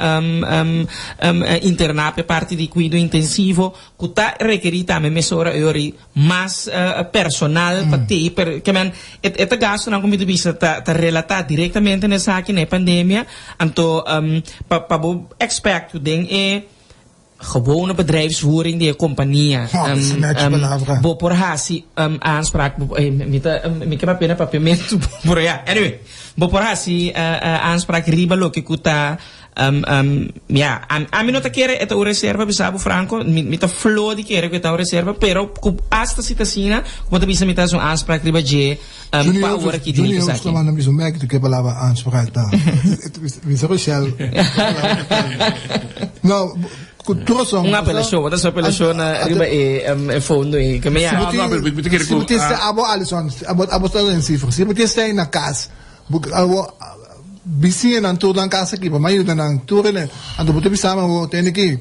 interná pa e parti di kuido intensivo. Ku ta rekerí tambe mesora eori mas personal pa tei, pero ke men e ta gastunan ku mi ta bisa ta ta relatá direktamente na esaki, na e pandemia, anto pa pa bo expect ku den e gewone bedrijfsvoering di e kompania bo por hasi aanspraak, mi ta mi ke papia na papiamentu pero ya anyway bo por hasi aanspraak riba loke ku ta. Ya, ami no ta kere e ta un reserva, bisa bo Franco, mi, mi ta flo di kere ku e ta un reserva, pero ku asta si ta asina, ku bo ta bisa mi ta hasi un aanspraak riba dje, pa awor aki tin Junior esaki. Junior manda bisa un merk di ke palabra aanspraak ta. Bisa Rochelle. No. Ku tur razon. Un apelashon, bo ta su apelashon na riba e e fondo ei. Ke mi Si bo a. tin, No, pero mi ta kere si bo ku tin a. abo Alison, abo abo ta den sifra. Si bo tin stay na kas, bo abo bisiñanan tur nan kas aki pa mi a yuda nan tur ene. Anto bo ta bisa mi abo tende ki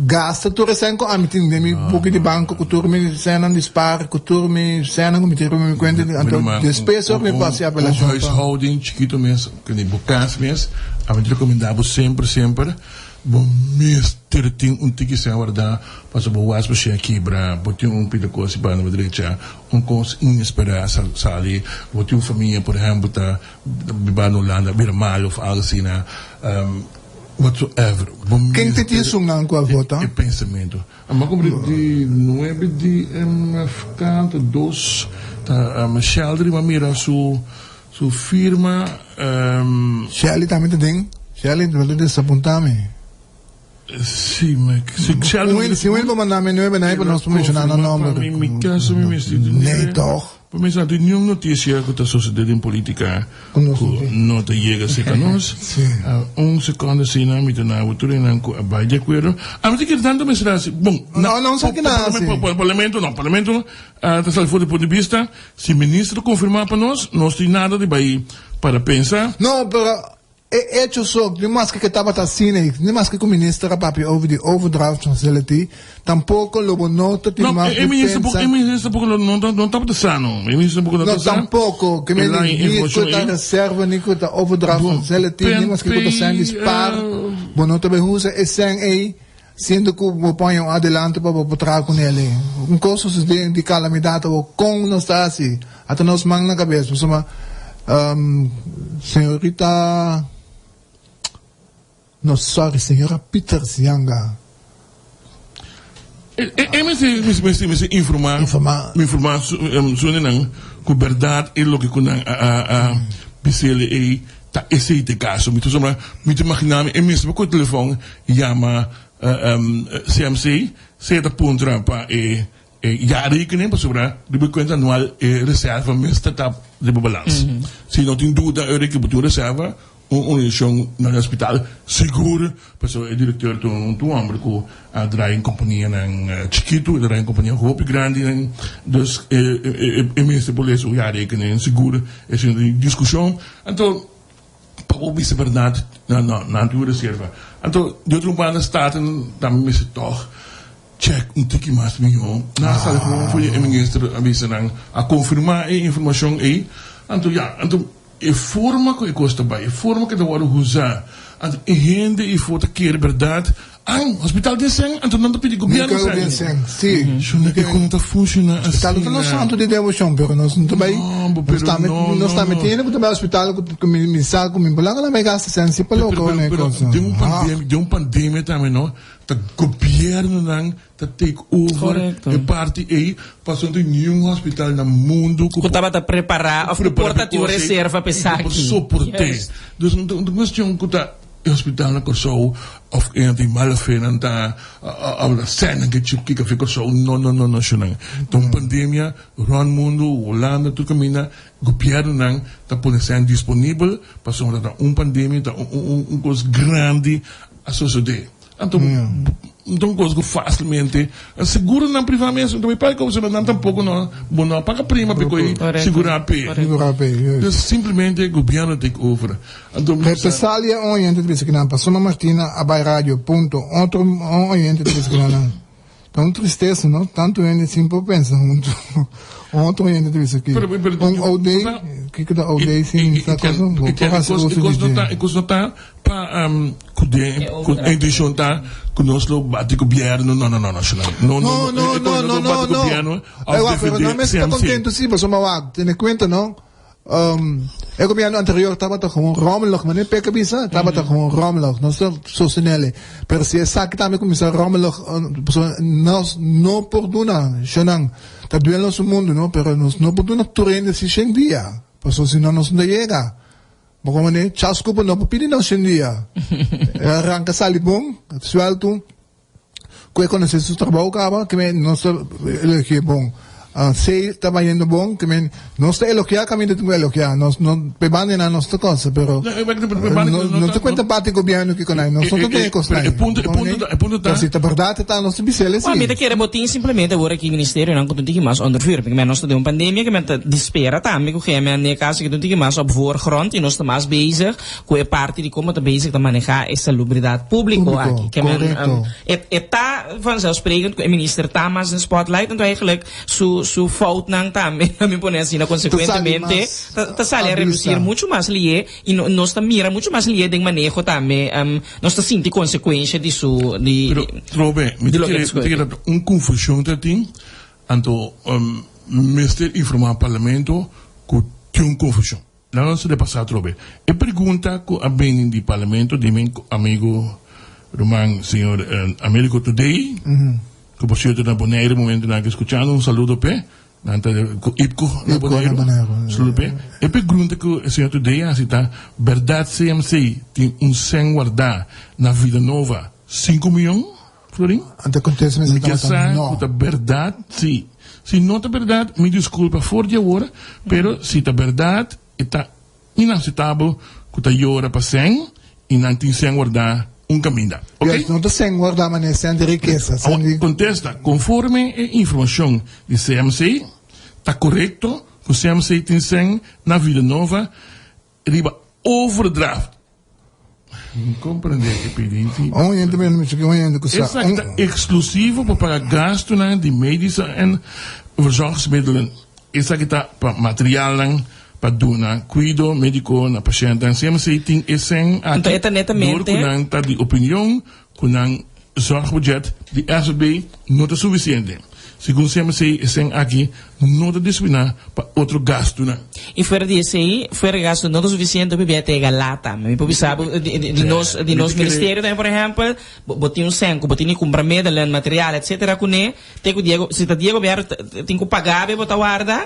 gasta tur e sèn ku ami tin den mi buki di banko ku tur mi sènnan di spar, ku tur mi sènnan ku mi tin riba mi kuenta. Anto despues ora mi por hasi Un apelashon pa. huishouding chikito mes, ku bo kas mes, ami ta rekomendá bo semper semper. Bo mester tin un tiki sen wardá pasobra bo wasmachine a kibra, bo tin un pida kos di banda bo drecha, un kos inesperá sa sali, bo tin un famia por ehèmpel ta biba na Hulanda bira mal òf algu asina, whatsoever. Bo Ken te tin mester sunnan ku a vota? e pensamentu. A kumpli di nuebe di MFK ta dos ta Sheldry a mira su Su firma. Shelly tambe ta den. Shelly bo ta desapunta mi. Si, ma si Shelly. Si un bo manda mi nuebe nai pa nos por menciona nan nomber. Mi mi caso mi mester di Nee toch. Pa mi sa tin niun noticia cu ta sucede den politica cu no ta yega cerca nos. Un seconde asina mi ta na bo tur esnan cu a bay di acuerdo. Ami ta kere tanto mester haci bon. No, no sa kina haci. Parlamento no, parlamento ta sali for di punto di bista. Si minister confirma pa nos, nos tin nada di bay para pensa. No, pero e hecho so, ni maske ke tabata asina y ni maske ku minister a papia over di overdraft facility, tampoco lo bo no ta tin No, mas e di minister pensa. e minister tampoco no no no tabata sa no. E minister tampoco no No, ta sa. tampoco, ke E men la ni ku informacion ta ei. reserva ni ku ta overdraft Bon, facility, ni maske ku ta sèn di spaar, bo no ta bay usa e sèn ei. Siendo cu bo poña un adelanto pa bo por traha cu nel ei. Un cos sucede di calamidad awor, con nos ta haci? Ata nos man na cabes, pasobra señorita, no sorry, señora Pieters Janga. E mester mester informa, informa su hendenan cu berdad e loke cu nan a bisele ei. Ta esei ta e kaso. Mi ta sombra, mi ta imaginá mi e mesmo ku e telefòn yama CMC, sea ta puntra pa e jaarrekening pasobra riba e kuenta anual e reserva mester ta riba balans. Si no tin duda ora ku bo tin un reserva, un organisashon na e hospital sigur pasobra e direktor ta un hòmber ku a draai un kompanianan chikitu, e ta draai un kompania hopi grandi, dus e mester por lesa un jaarrekening sigur esei no tin diskushon. Anto pa bo bisa berdad, no, no, nan tin un reserva. Anto di otro banda Staten tambe mester tog check un tiki mas miho. Nan a sali gewoon for di e minister a bisa nan a confirma e informacion ey. Anto ya, anto e forma cu e cos ta bay, e forma cu e ta wordo usa, anto e hende ey for ta kere berdad. An, hospital tin sen, anto nan ta pidi gobierno sen. Gobierno sen, si. Shona e con ta funciona asina. Hospital ta nos santo di devocion, pero nos no ta bay, No, bo, pero nos no, nos ta no. metiendo cu ta bay hospital cu cu mi mi sa cu mi belang la bay gasta sen si pa Pero, loco pero, ne pero, cosa. den un pandemia, den un pandemia tambe no, ta gobiernonan ta take over Correcto. e parti ey, pasobra no tin niun hospital na mundo cu Cu tabata prepara of cu prepara por ta pa tin un cos ey, reserva pa y cu por esaki. soporte. Juist. Dus no ta un cuestion cu ta. E hospital na Kòrsou òf e nan tin mala fe nan ta abla sèn nan ke chup kika fe Kòrsou no no no no shonnan ta un pandemia rònt mundu Hulanda tur kaminda gobièrnunan ta pone sèn disponibel pasobra ta un pandemia ta un un kos grandi a sosodé anto ta un kos ku fasilmente Seguronan privá mes no ta bay paga pasobra nan tampoco no bo no a paga prima p'e koe sigurá p'e. Sigurá p'e, yes. Dus simplemente gobierno take over. Anto mi sa. Represalia un oyente ta bisa kinan pasobra Martina a bay radio punto otro un oyente ta bisa kinan nan ta un tristesa no tanto hende sin por pensa hunto un otro oyente ta bisa ki un OD kiko ta OD sin sa cosa bo por haci uso di dje. E cos no ta Pa cu den cu e intencion ta cu nos lo bati gobierno no no no no no no no no no no no gobierno of defende pero nan mester ta CMC. contento si pasobra wak tene cuenta no e gobierno anterior tabata gewoon rommelig manera Pek a bisa tabata gewoon rommelig nos ta sostenele pero si esaki tambe cuminsa rommelig pasobra nos no por duna shownan ta duel nos mundo no pero nos no por duna tur hende si shen dia pasobra si no nos no ta yega. Bo como ne chasco bo no por pidi nos shen dia. E a ranca sali bon, suelto, cu e conoce su trabao caba, que me nos ta elogie bon. C ta bayendo bon, ke men nos ta elogiá kaminda tin ku elogiá, nos no pe bandenan nos ta kosa, pero no ta kuenta parti gobièrnu kiko nan, nos no ta den e kosnan ei. Pero si ta bèrdat e ta nos ta bis'el esei. Bueno, mi ta kere bo tin simplemente awor aki ministerionan ku ta un tiki mas onder vuur, pasobra nos ta den un pandemia ke men ta di spera tambe ku GMN den e kaso ke ta un tiki mas op voorgrond i nos ta mas bezig ku e parti di komo ta bezig ta manehá e salubridat públiko aki. Ke men e ta vanzelfsprekend ku e minister ta mas den spotlight, anto eigenlijk su su foutnan tambe, laat mi pone asina, konsekuentemente ta sali a relusir muchu mas lié i nos ta mira muchu mas lié den maneho tambe, nos ta sinti konsekuensha di su di Pero trobe, mi ta kere mi ta kere un konfushon ta tin, anto mester informá parlamento ku tin un konfushon. Nan a repasá atrobe e pregunta ku a bini di Parlamento di mi amigu ruman señor Americo Today, ku por sierto na Bonaire momentunan aki skuchando, un saludo p'e, nan ta ku Ipko na Boneiru, saludo p'e. E pregunta ku e señor Today a hasi ta, Bèrdat CMC tin un sèn wardá na Vidanova sinku miyon florin? Anto kontesta mester tabata no. Mi ke sa ku ta bèrdat, si. Si no ta bèrdat, mi diskulpa for di awor, pero si ta bèrdat, e ta inaseptabel ku ta yora pa sèn i nan tin sèn wardá un kaminda. Ok? Yes, no ta sèn wardá manera sèn di rikesa, sèn di. Awor, kontesta, konforme e informashon di CMC, ta korekto ku CMC tin sèn na Vidanova riba overdraft. Mi comprende e pediti. Un hende mi mi un hende ku sa. Esaki ta eksklusivo pa paga gastunan di medische en verzorgingsmiddelen. Esaki ta pa materialnan pa duna kuido mediko na pashèntnan. CMC tin e sèn aki dor ku nan ta di opinion ku nan zorgbudget di SB no ta sufisiente. Segun CMC e sèn aki no ta destiná pa otro gastunan. I fuera di esei, fuera di gastu no ta sufisiente hopi bia ta yega lata. Mi por bisa bo di nos di nos ministerio tambe por ehèmpel, bo tin un sèn ku bo tin di kumpra medelen, material etsetera kuné, te ku dia si ta dia gobièrnu tin ku paga be bo ta warda,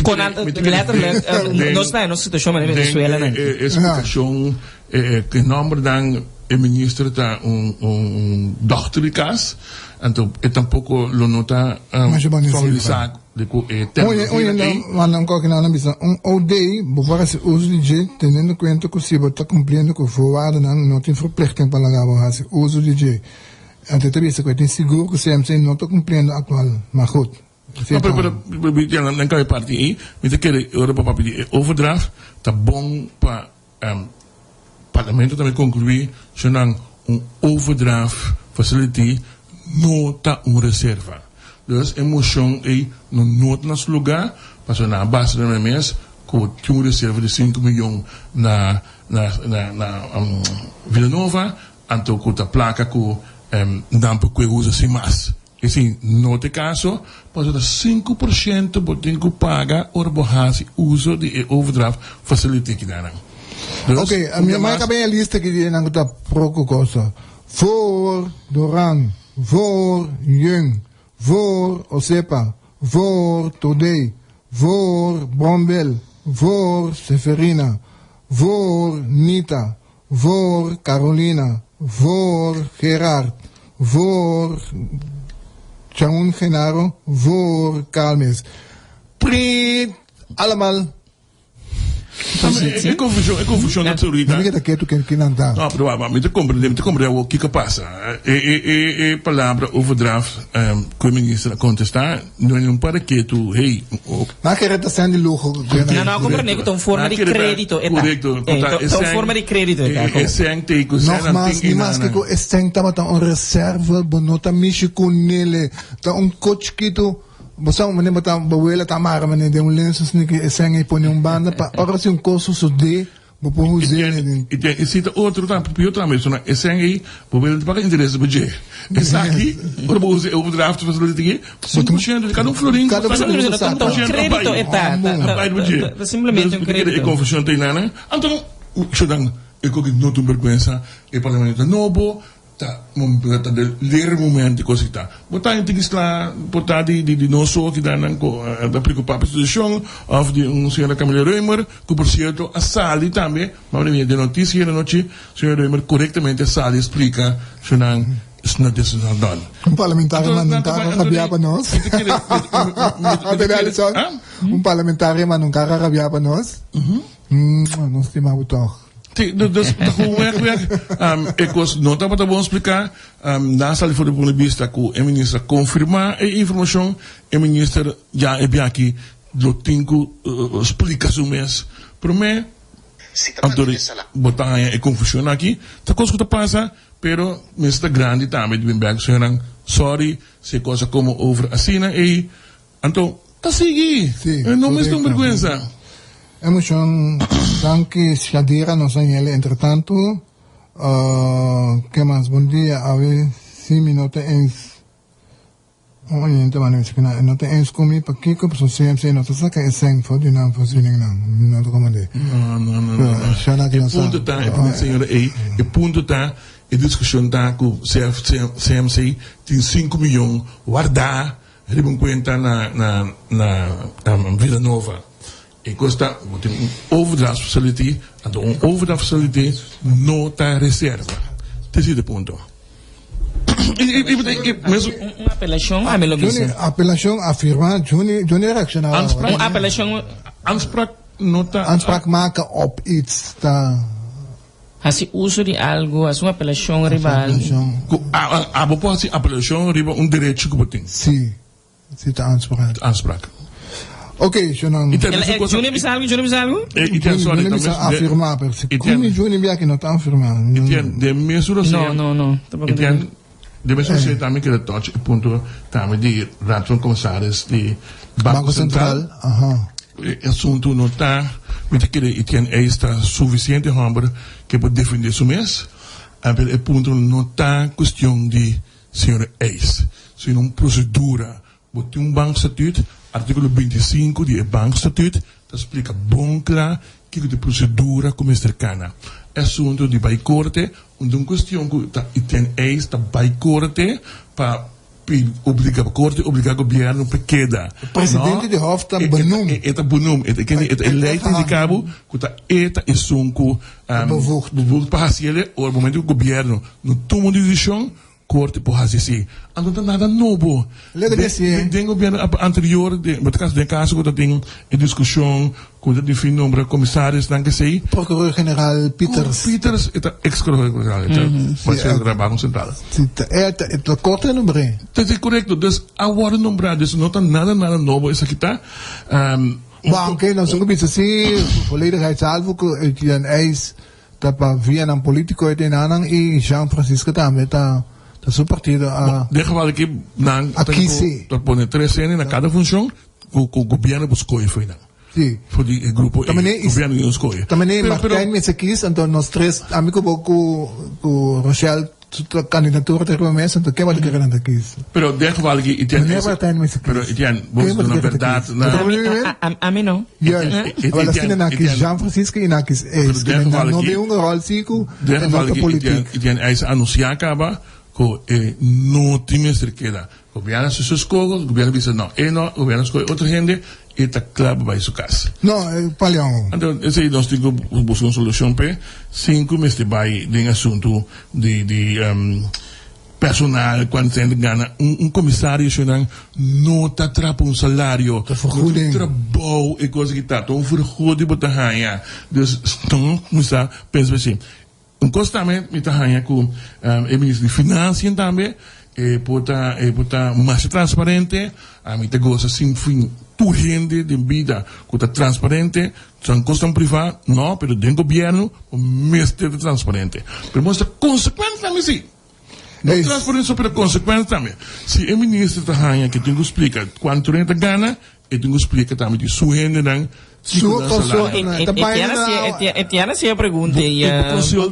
kon nan letterlijk nos ta den nos situashon manera Venezuela nan. E splikashon E nombernan e minister ta un dokter di cas, anto e tampoco lo no ta familisa cu e terminologia ey. Manda un koki nan a bisa un OD bo por haci uso di dje teniendo cuenta cu si bo ta cumpliendo cu voorwaardennan no tin verplichting pa laga bo haci uso di dje. Anto e ta bisa cu e tin sigur cu CMC no ta cumpliendo actual, maar goed. No, pero, pero, nan cambia parti ey, mi ta kere ora bo papia di e overdraft ta bon pa Parlamento tambe conclui cu nan un overdraft facility no ta un reserva. Dus e mocion ey no no ta na su lugar pasobra nan a basa riba e mes cu tin un reserva di sinku miyon na na na Villanova anto cu ta placa cu nan por cue usa sin mas. Esei no ta e kaso, pasobra ta 5% bo tin ku paga ora bo hasi uso di e overdraft facility kidanan. Dus, Ok, a mi a kaba e lista aki di esnan ku ta pro ku kosa. Voor Doran, voor Jung, voor Osepa, voor Todé, voor Brombel, voor Seferina, voor Nita, Voor Carolina, voor Gerard, voor Chaun Genaro, voor Calmes. Priit! Allemaal. E confusion, e confusion ta ahorita. Mi ta ketu ken kinan ta. No, pero wak, mi ta comprende, mi ta comprende awor kiko pasa. E, e, e, e palabra overdraft cu e minister a contesta, no e un para ketu, hey, Nan kere ta sèn di luho. No, no, comprende ku ta un forma di kredito e ta. Korekto. Ta un forma di kredito e ta. E sèn te ku sèn nan tin i Nogmas, ni maske ku e sèn tabata un reserva, bo no ta mishi ku nele. Ta un ko chikitu, bo sa manera bo ta, bo wela ta mara manera den un lensu sniki e sèn ei pone un banda pa ora si un kos sosodé, Bo por us'é den. I ten e sita otro tambe, pió tambe, so na e sèn ei bo bira ta paga interes riba dje. Esaki, ora bo usa e overdraft facility aki, 5% di kada un florin ku bo saca, Ta un kredito e ta, ta bai riba dje. Ta simplemente un kredito. E konfushon ta einan. Anto, shodan, e koki no ta un bergwensa, e parlamento ta nobo, Ta ta de leer moment di cos ta. Bo ta inti sla por ta di di nos so ki nan cu ta preocupa pa situacion of di un señora Camila Römer cu por cierto a sali tambe ma mi de noticia ayer anochi señora Römer corectamente a sali a splica su nan. It's not, this is not done. Un parlamentario manda un kara rabiá pa nos. Un parlamentario manda un kara rabiá pa nos. Nos stima bo tòg. Sí, dus ta gewoon weg weg. E kos no tabata bon spliká. Nan sali for di punto di bista ku e minister a konfirmá e informashon. E minister ya e biaha aki lo tin ku splika su mes promé. Anto bo ta haña e konfushon aki. Ta kos ku ta pasa. Pero mester ta grandi tambe di bin bek señornan sorry si e cos a como over asina ey anto ta sigui Sí, no mester un correcto. berguensa. Emocion danki Shadira nos a yele entretanto ke mas bon dia awe si mi no ta eens Un oyente manda bisa ku nan e no ta eens ku mi pakiko pasobra CMC no ta saka e sèn for di nan voorzieningnan. Mi no ta komprendé. No, no, no, no, no. Shana ki E no sa. punto ta, e punto señora ei, e punto ta, e diskushon ta ku CF, CMC tin sinku miyon wardá riba un kuenta na, na, na Villa Nova. E kos ta, bo tin un overdraft facility, anto un overdraft facility no ta reserva. Te si de punto. Un apelashon, ami lo bisa. Juni, apelashon afirma, Juni, Juni reacciona. Aanspraak. Un apelashon. Aanspraak no ta. Aanspraak maken op iets ta. Hasi uso di algu, hasi un apelashon riba algu. Ku abo por hasi apelashon riba un derecho ku bo tin. Si. Si ta aanspraak. Aanspraak. Ok, Jonan. I ta mesun cosa. Juni bisa algu? Juni bisa algu? I ta sorry, Juni bisa afirma, pero si kumi Juni bia ki no ta afirma. I ten den mesun rosé. No, no, no. I ten den mesun rosé tambe keda touch e punto tambe di Raad van Commissaris di Banco Central. Aha. E asuntu no ta, mi ta kere i ten eis ta suficiente homber ke por defende su mes, pero e punto no ta cuestion di Señor Eis, sino un procedura. Bo tin un bankstatuut, articulo 25 di e bankstatuut ta splica bon cla kico ta e procedura cu mester cana. E asunto di bay corte, un un cuestion cu ta Etienne Eis ta bay corte pa obliga corte obliga gobierno pa keda. Presidente di Hof ta benoem. E ta benoem, e ta e ley ta indica bo cu ta e ta esun cu Bevoegd pa hasi el ora momento ku gobièrnu no tuma un desishon, korte por hasi esei. Anto ta nada nobo. Den gobièrnu anterior, den den kaso ku ta tin e diskushon ku ta difin nombra komisarisnan kesei. Prokuror General Pieters. Pieters e ta eks prokuror general, e ta presidente di Banko Sentral. Si, e ta korte a nombr'é. Ta korekto, dus a wòrdu nombrá, dus no ta nada nada nobo esaki ta. Bo aunke nos a bisa si volledigheidshalve ku Etienne Eis ta pa vianan politico e tenanan y Jean Francisco tambe ta ta su partido a Den geval aki nan a kisi. ta pone tres hende na kada funcion ku ku gobierno por scoge for nan. Si. For di e grupo ei gobierno di scoge. Ta mane Martijn mester kis anto nos tres ami ku bo ku ku Rochelle Su kandidatura ta riba mesa, anto ken bo ta kere nan ta kis? Pero den geval ki Etienne Meneer Martijn mester kis. Pero Etienne, bo Ken bo ta duna kere ta berdad kis? na. Bo ta mira mi? Ami no. Juist. Awel asina nan kis Jean Francisco i nan kis Eis. Pero den Nan geval no ki bin un rol si ku Den e no geval ta ki politiek. Etienne Eis a anuncia caba cu e no tin mester keda. Gobierno haci su escogo, gobierno bisa no, e no, gobierno scoge otro hende, e ta cla pa bay su cas. No, e palion. Anto esey nos tin cu busca un solucion p'e, sin cu mester bay den asunto di di personal cuanto hende gana. Un un comisario eshonan no ta trapa un salario, Ta vergoeding. no ta un trabou e cosa ki ta, ta un vergoeding bo ta haya. Dus no cuminsa pensa así. Un kos tambe mi ta haña ku e minister di Financiën tambe e por ta e por ta masha transparente. Ami ta gosa sin fin tur hende den bida ku ta transparente. Son kosnan privá no, pero den gobièrnu bo mester ta transparente. Pero bo mester ta konsekuente tambe si. No transparente so pero konsekuente tambe. Si e minister ta haña ke tin ku splika kuantu e ta gana, E tin ku splika tambe di su hendenan kiko nan salario. E tiene si e pregunta y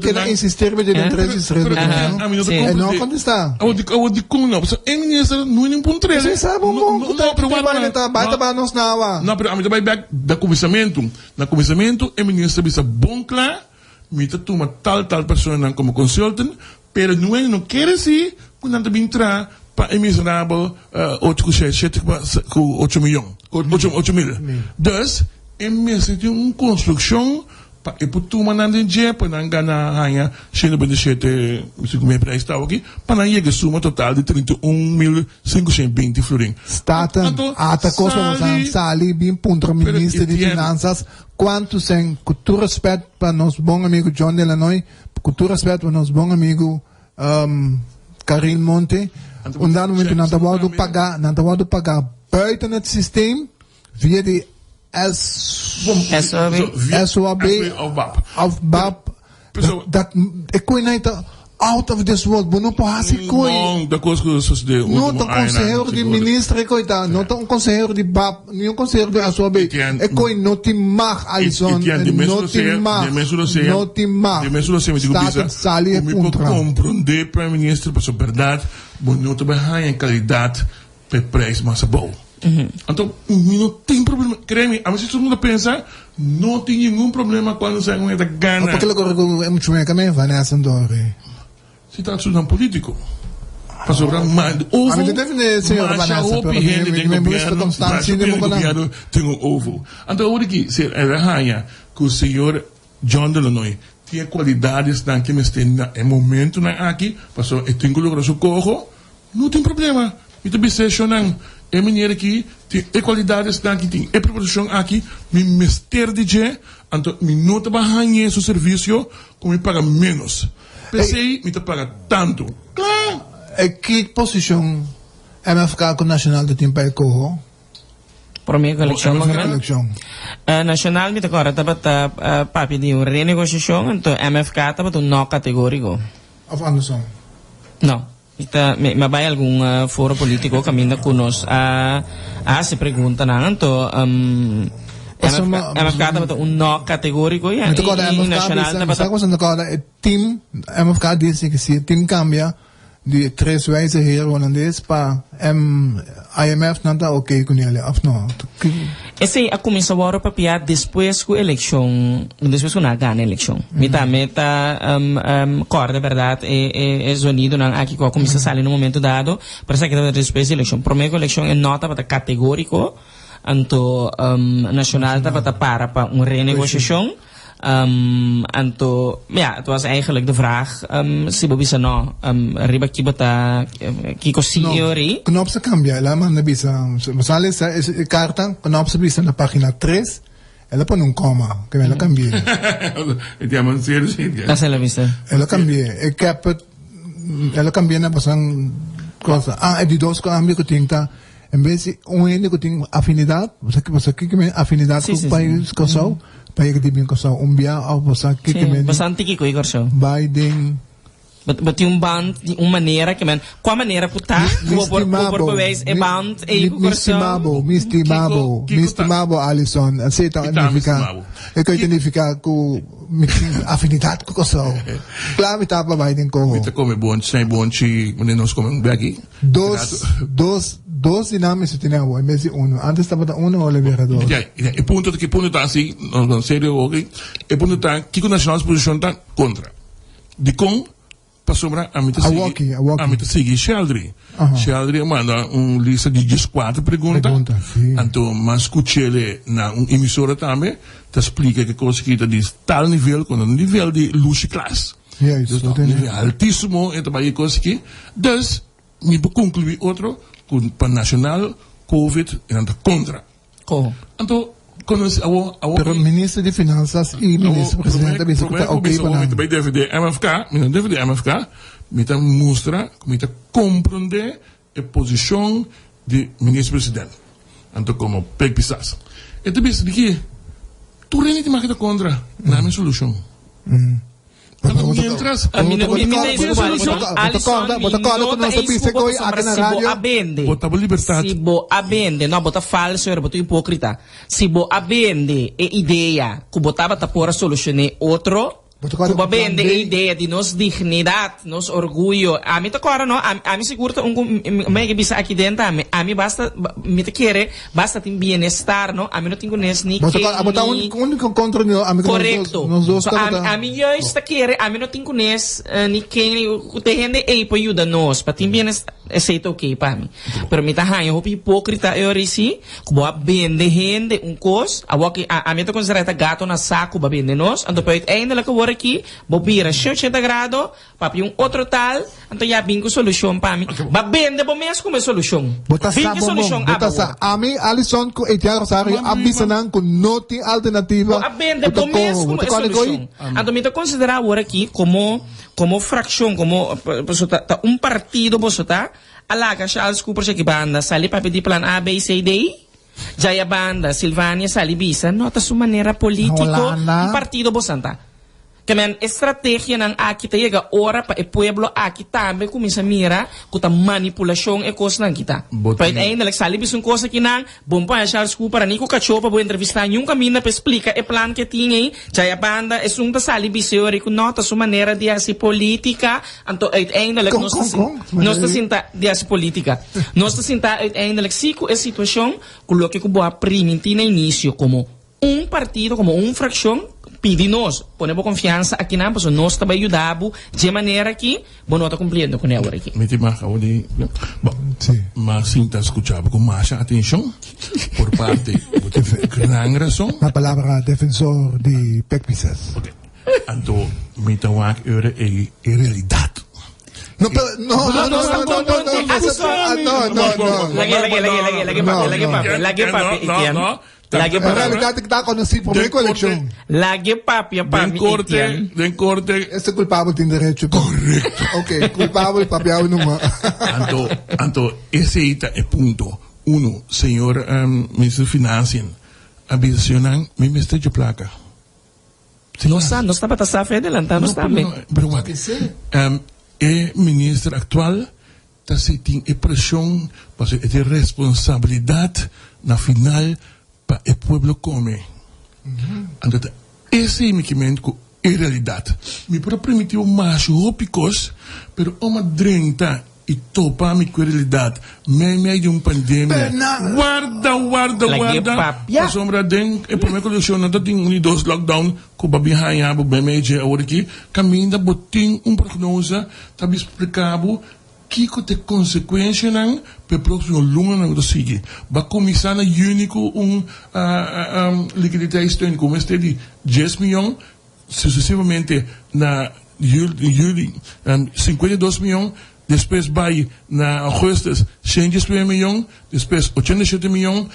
Keda insistir met den tres y tres E no contesta. Awor dikon no? Pasobra e minister no e nin puntr'e. Esei sa bon bon ku ta bai ta bai ta bai nos nawa. No pero ami ta bai bek na kuminsamentu. Na kuminsamentu e minister bisa bon kla mi ta tuma tal tal personanan komo consultant Pero Nuel no kere si ku nan ta bin tra pa e miserabel ocho ku shete, shete ku ocho miyon, ocho mil. Dus e mester tin un konstrukshon. pa e por tuma nan den dje pa nan gana haña 127 si ku mi prijs ta aki pa nan yega e suma total di 31.520 florin. Staten, Anto ata kos pa boso sali sali bin puntra pero minister di entiendo. Finanzas kuantu sen ku tur respet pa nos bon amigu John Delanoy ku tur respet pa nos bon amigu Karel Monte Anto un dado momento nan ta wòrdu tambe. paga nan ta wòrdu paga buiten het systeem via di S SOAB. So, via SOAB SOAB of BAP. of BAP Pero- dat e koe nan ta out of this world bo no por hasi koe No, da kos ku sosodé No último ta un añanan, consehero di sigur. minister e koe ta, no ta un consehero di BAP, ni un consehero di SOAB. Etienne, E koe no tin mag, Alison, Etienne, di mes no lo sea, tin mag, di mes lo sea, no tin mag. di mes lo sea, mi tin ku Staten bisa, sali e ku mi por puntra. komprondé Prime Minister, pasobra bèrdat bo no ta bai haña kalidat pa e prijs mas abou. Anto mi no tin problema, kree mi, a mi si tur mundo pensa, no tin ningun problema cuando sa un e ta gana. Por ke lo kore ku e muchu meka me Vanessa Ndori? Si ta asuntonan politico. Pasobra ma ovo, A mi ta defende señora masha Vanessa, hopi pero mi hende mi den mi gusta gobierno, Constancia masha hopi de hende den Boconan. gobierno tin un ovo. Anto awor aki, si el a haña ku señor John Delanoy tin e cualidadesnan ke mester na e momentonan aki, pasobra e tin ku logra su koho, No tin problema, mi ta bisa e shownan, e meneer aki tin e cualidadesnan aki, tin e preparacion aki, mi mester di dje, anto mi no ta bay hañ'e su servicio cu mi paga menos. P'esey mi ta paga tanto. Cla! E ki posicion MFK cu Nacional ta tin pa e coho? Prome cu eleccion Prome cu eleccion. Nacional mi ta corda tabata papia di un renegociacion, anto MFK tabata un no categorico. Of andersom? No. Mi ta mi a bai algun foro politico caminda cu nos a haci preguntanan anto Pasobra MFK tabata un no categorico y Mi ta corda MFK Nacional bisa, mi tabata sa cosa mi ta corda e team MFK dice que si e team cambia di tres wijze heer Holandes pa M IMF nan ta ok cu nele of no? Esey a cuminsa worde papia despues cu eleccion, despues cu nan a gana eleccion. Mi tambe ta corda berdad e e zonidonan aki cu a cuminsa sali na un momento dado, pero esaki tabata despues di eleccion. Prome cu eleccion e no tabata categorico, anto Nacional tabata para pa un renegociacion. Anto, ja, het was eigenlijk de vraag si bo bisa no, riba ki bo ta, kiko si No, e ori. Knops a cambia, el a manda bisa, bo sa lesa e carta, Knops a bisa na pagina tres, el a pone un coma, ke el a cambi'e. E te aman serio si. Asa el a bisa? El a cambi'e, e kep het, el a cambi'e na pasan cosa. Ah, e di dos cambio cu tin ta, En bes di un hende ku tin afinidat, bo sa bo sa kiko men afinidat Sí, ku sí, sí. pais Kòrsou, pa yega di bin Kòrsou un bia òf bo sa Sí, kiko men bo sa un tiki ku e Kòrsou. bai den Bo, bo tin un band di un manera ke men, kua manera ku ta, Mi ku bo por, ku bo por stima bo, bewijs e mi, band ei mi, ku mi Kòrsou. stima bo, mi stima Kiko, bo, mi kiko ta, stima bo Alison, así ta i tambe nifiká, stima bo. e ku Ki, ta nifiká ku mi tin afinidat ku Kòrsou. Kla mi ta pa bai den mi koho. ta kome bonchi, snai bonchi, wanneer nos kome un beki. Dos, dos, dos di nan mester tene awor en bes di uno. Antes tabata uno awor lo bira dos. Ya, ya, e punto ta, e punto ta asi, no, no, serio oki, e punto ta kiko Nacional su posicion ta contra. Dikon? Pasobra ami ta sigui, Awoki, awoki. ami ta sigui Sheldry. Aha. Sheldry a manda un lista di dieskuater pregunta, Pregunta, si. anto mas skuch'ele na un emisora tambe, ta splika ke kos ki ta di tal nivel, ku na nivel di Lucy Klaas. Juist, Dus dat na is. nivel altísimo e ta bai e kos aki. Dus mi por konkluí otro ku pa Nacional Covid e nan ta kontra. Koho. Anto kono si awo awo Pero minister di Finanzas i awo minister promé presidente a bisa ku promé ta ku oké bisa pa awo mi nan. ta bai defendé MFK, mi no defendé MFK, mi ta mustra ku mi ta komprondé e posishon di minister president. Anto komo Pek Pisas e ta bisa di ki tur hende tin maki ta kontra, nan mi solushon. Anto mientras Mi no mi ta escuba Alison mi no ta escuba pasobra si bo a bende Bo ta bo libertad. si bo a bende no bo ta falso ora bo ta hipocrita si bo a bende e idea cu bo tabata por a solucione otro Bo ta corda cu bo a cu plan bende B. e idea di nos dignidad nos orguyo ami ta corda no ami sigur ta un cu mi a bisa aki den tambe ami basta mi ta kere Basta tin bienestar no, ami no tin ku nes ni Bo ta ken kòrda, abo ta ni. un úniko kontra di nos, ami ku nos dos, Korekto. nos dos So ami, tabata. ami juist ta kere, ami no tin ku nes ni ken ni ku te hende ei por yuda nos pa tin bienestar. Esei ta oké pa mi. Pero mi ta haña hopi hipókrita e ora ei ku bo a bende hende un kos, awor ki ami ta konsiderá ta gato na saku bo a bende nos, anto pa uiteindelijk awor aki bo bira 180 grado, papia un otro taal, anto ya bin ku solushon pa mi. Bo a bende bo mes komo e solushon. Bo ta Bin sa ku bon bon, solushon bo ta abo sa. awor. Ami, Alison ku Etienne Rosario a bisa nan ku no tin alternativa Bo a bende ku ta bo mes koho. Bo komo ta e kòrda ko'i? solushon. Anto mi ta konsiderá awor aki komo Como fraccion, como boso ta, ta un partido boso ta, a laga Charles Cooper shaki banda, sali papia di plan A, B, C, D, djaya banda, Silvania sali bisa, no ta su manera politico, Holanda. un partido bosan ta. Ke men e strategianan aki ta yega ora pa e pueblo aki tambe cuminsa mira cu ta manipulacion e cosnan ki ta. Bo Pa tin. uiteindelijk sali bisa un cos akinan, Bon pa Charles Cooper a ni ku kachó pa bo entrevistá niun kaminda pa e splika e plan ke tin ei. Djaya banda esun ta sali biseo riku no ta su manera di hasi polítika, anto uiteindelijk Kon, nos ta kon, sin kon? nos ta sinta di hasi polítika. Nos ta sinta uiteindelijk si ku e situashon ku loke ku bo a primintí na inisio komo un partido, komo un frakshon pidi nos pone bo konfiansa akinan pasobra nos ta bai yuda bo dje manera aki. Bo no ta cumpliendo cu ne awor aki. Mi tin mag awor di Bo, Sí. ma sinta scucha bo cu masha atencion por parte bo tin gran razon. Na palabra defensor di Pek Pisas. Ok. Anto mi ta wak ora e e realidad. No, pero no, no, no, no, no, no, no, no, no, no, no. Lage, lage, lage, lage, lage papia, lage papia, lage papia, Etienne. Lage En papia. realidad ik ta conocí promé Den ku eleccion. korte. Lage papia pa Den mi, korte, Etienne. den korte. Este culpabel tin derecho. Correcto. Ok, culpabel papia numa. Anto, anto esei ta e punto. Uno, señor um, minister di Financiën a bisa señornan, mi mester dje plaka. Nos sa, nos tabata sa fe adelantá nos No, tambe. pero no, pero wak. Um, e minister actual Ta si tin e presion pasobra e tin responsabilidad na final pa e pueblo come. Anto ta esey mi kimen cu e realidad. Mi por a primiti bo masha hopi cos, pero ora mi a drenta y topa mi cu e realidad mei mei di un pandemia, warda, warda, warda, pasobra den e prome coleccion no ta tin un di dos lockdown cu bo a bin haya bo mei mei dje awor aki, caminda bo tin un prognose ta bin splica bo Kiko ta e konsekuenshanan pa e próksimo lunanan ku ta sigui? Bo a kuminsá na yüni ku un likiditeitssteun ku mester di dies mion, susesivamente na yüli 52 mion, despues bai na ougùstus 119 mion, despues 87 mion.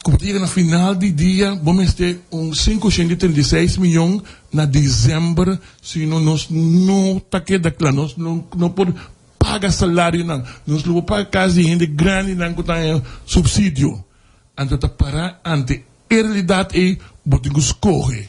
Ku bo ta yega na final di dia bo mester un 536 miyon na december sino nos no ta keda kla nos no por paga salarionan nos lo por paga kas di hende grandinan ku ta haña subsidio anto ta para ante e realidad ei bo tin ku skohe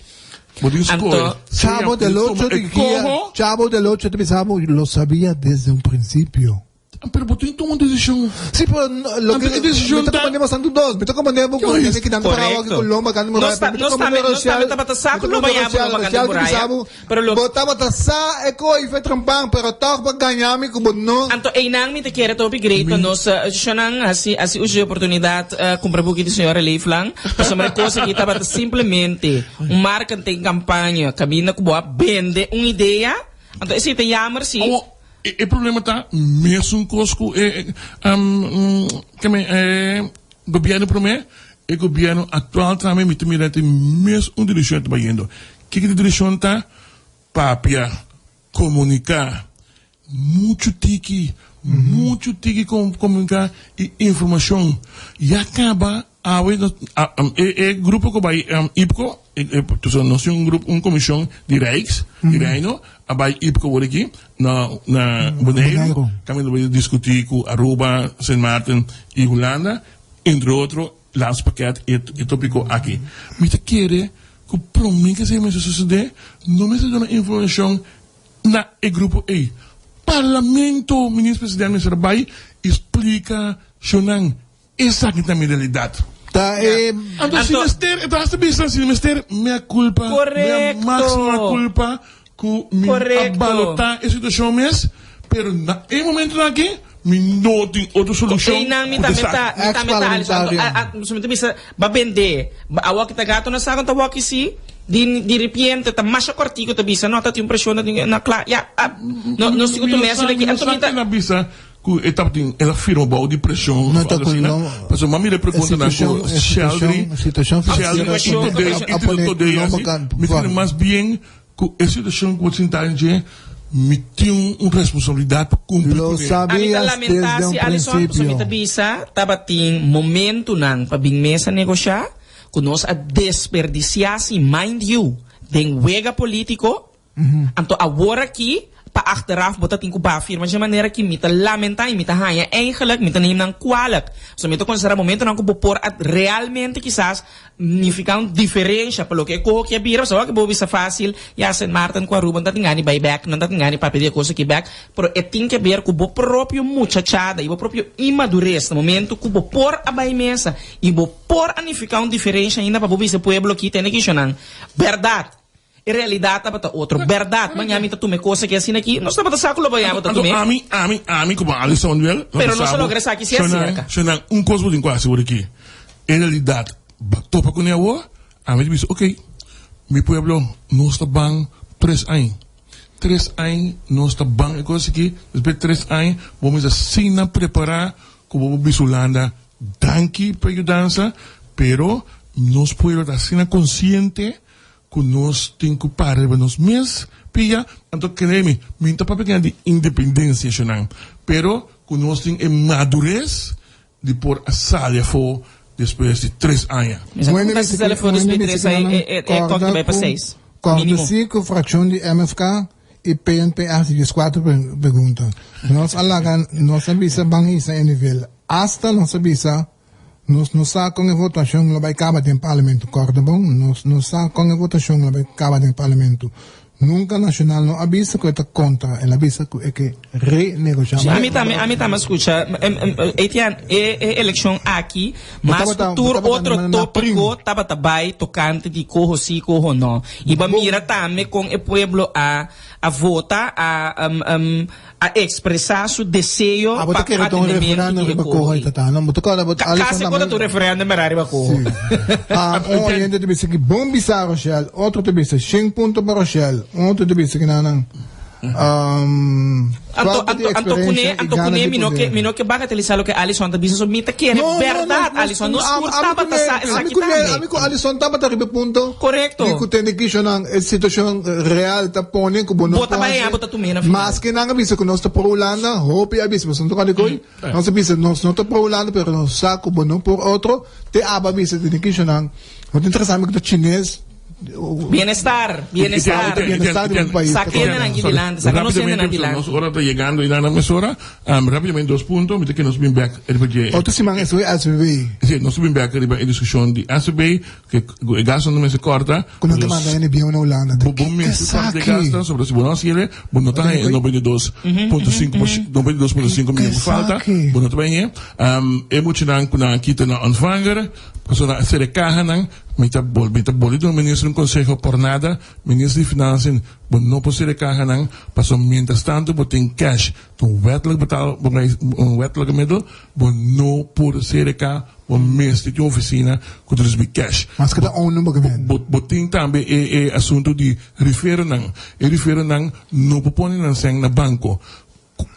bo tin ku skohe Anto sea Chavo del bo Ocho tuma e di koho Chavo del Ocho ta bisa bo lo sabia desde un principio. Pero bo tin tuma un desishon. Sí, pero lo que Anto e desishon mi ta ta komandé bastantu dos. Mi ta komandé bo ku hende ki nan ta pará Korekto. ku lomba kanta Nos muraya. ta Mi ta nos komandé tambe nos Rochelle. tambe tabata sa Mi ku ta lomba komandé ya bo Rochelle. lomba kanta Rochelle ta bisa muraya. bo, Pero lo bo tabata sa e koi fe trempan, pero tòg bo gaña mi ku bo no. Anto einan mi ta kere ta hopi great pa nos shonnan hasi hasi uso di oportunidat kumpra buki di señora Leeflang. Pasobra e kos aki tabata simplemente un marketing kampaña kaminda ku bo a bende un idea. Anto esei ta yamer si. Awo, E problema ta mesun kos ku e e gobièrnu promé, e gobièrnu aktual tambe mi ta mira ta e mes un direkshon ta bayendo. Kiko di direkshon ta? Papia, komuniká, muchu tiki, muchu tiki komuniká i informashon. Ya kaba Awe nos e e grupo ku bai IPCO nos tin un grupo un komishon di Rijks di Reino a bai IPCO awor aki na na Boneiru kaminda bai diskutí ku Aruba, Sint Maarten i Hulanda entre otro laatste pakèt e topiko aki. Mi ta kere ku promé ku esei mester sosodé no mester duna informashon na e grupo ei. Parlamento Minister Presidente mester a bai i splika shonnan Esaki ta mi realidat. Ta e. Anto si mester, e ta hasta bisa, si mester mea culpa, mea maxima culpa cu mi a balota e situacion mes, pero na e momentonan aki mi no tin otro solucion cu ta esaki. Mi tambe ta, Alex, mi ta bisa, ba bende, awor ki ta gato na saco, ta wak si, di di ripiente ta masha cortico ta bisa, no, ta tin un presion, na cla, ya, no, no sigu tu mes, Mi no sa, mi no sa ken a bisa. ku e tabatin el a firma bou di preshon No of ta algo ku asina. no Pasobra m'a mira e e preguntanan ku situashon e Sheldry situashon situashon Sheldry finansiero i Todé a i pone Todé lomba hasi. kan Mi ta kere mas bien ku e situashon ku bo sinta den dje mi tin un responsabilidat pa kumpli Lo kuné. Ami ta sabías lamentá desde si un Alison, pasobra mi ta principio. bisa tabatin momentunan pa bin mesa negoshá ku nos a desperdisiá si mind you den wega polítiko. Anto awor aki, pa achteraf bo ta tin ku baha firma dje manera ki mi ta lamentá i mi ta haña eigenlijk mi ta neem nan kwalijk. So mi ta konsiderá momentonan ku bo por a realmente kisas nifiká un diferensha pa loke e koho ki a bira. Pasobra awor ki bo bisa fásil, ya Sint Maarten ku Aruba no ta tin gana di bai bèk, no ta tin gana di papia di e kos aki bèk, pero e tin ke ber ku bo propio muchachada i bo propio inmadurez na momento ku bo por a bai mesa i bo por a nifiká un diferensha ainda pa bo bisa e pueblo aki tene kishonan bèrdat. E realidat tabata otro. Bèrdat, maña mi ta tuma e kos aki asina aki, nos tabata sa ku lo baña bo ta Anto tum'é. ami, ami, ami komo Alisson Manuel, no Pero ta nos sa a bo, logra esaki si shonnan, aserka. shonnan, un kos bo tin ku hasi por aki. E realidat bo topa kuné awor, ami ta bisa, ok, mi pueblo, nos ta ban tres aña. Tres aña nos ta ban e kos aki, despues di tres aña bo mester asina prepará ku bo por bisa Hulanda, danki pa e yudansa, pero nos pueblo ta asina konsiente Ku nos tin ku para riba nos mes pia, anto kree mi, mi no ta papia kina di independensia eshonan, pero ku nos tin e madures di por a sali afó despues di tres aña. Mi sa ku ta sali afó despues di tres aña, e e kòk ta bai pa seis, Kòrda mínimo. si ku frakshon di MFK i PNP a hasi dieskuater pregunta. Nos a laga, nos a bisa ban hisa e nivel. Asta nos a bisa Nos no sa kon e votashon lo bai kaba den parlamento. Kòrda bon, nos no sa kon e votashon lo bai kaba den parlamento. Nunka Nashonal no a bisa ku e ta kontra, el a bisa ku e ke renegoshá. Sí, ami tambe, ami tambe a skucha. Etienne, e e elekshon aki, mas ku tur otro tópiko tabata bai tokante di koho sí, koho no. I bo a mira tambe kon e pueblo a a vota, a a expresa su deseo Abo pa ta kere ta un atendimiento referendum di e riba coho coho ei. tata. No, bo ta kòrda bo Ka Alison kasi tambe. kota tu referendum era riba coho. Sí. Ah, un oyente ta bisa ki bon bisa Rochelle, otro ta bisa shen punto pa Rochelle, un otro ta bisa ki nan um, Anto, falta di anto, anto kuné, experiencia y anto gana kuné di mi no ke, poder. mi no ke bagatelisá loke Alison ta bisa, so mi ta kere No, no, no, bèrdat, no, Alison, nos ami tur ami tabata kuné, sa ami esaki kuné, tambe. ami ku Alison tabata riba e punto. Korekto. Di ku tende kishonan e situashon real ta pone ku bo no Bo ta por bai hasi. bo ta tum'é na final. Maske nan a bisa ku nos ta pro Hulanda, hopi a bisa, pasobra no ta kòrda ko'i, nos a bisa nos no ta pro Hulanda pero nos sa ku bo no por otro, te aba a bisa tende kishonan no ta interesá mi ku ta chines. Bienestar, bienestar. Bienestar di un pais. Saka hende nan aki dilanti, saka nos hende nan dilanti. Nos ora ta yegando i nan na mesora. Rápidamente dos punto, mi ta ke nos bin bèk riba dje. Otro siman esei SVB. Si, nos ta bin bèk riba e diskushon di SVB, ke ku e gastunan no mester kòrta. Ku nan ta manda hende bieu na Hulanda. Bo bo mester kòrta e gastunan, sobra si bo no hasi el'e, bo no ta haña e 92.5 92.5 miyon ku falta, bo no ta bai hañ'e. E muchanan ku nan a kita na ontvanger, Pasobra a sere kahanan, mi ta bol mi ta boli duna minister un konseho por nada, minister di finansien, bo no por sere kahanan, pasobra mientras tanto bo tin cash, ta un wetlik betaal un wetlik middel, bo no por sere kaha, bo mester tin un ofisina ku ta risibi cash. Maske ta ONU bo ke mende. Bo bo tin tambe e e asuntu di riferonan, e riferonan no por pone nan sèn na banko.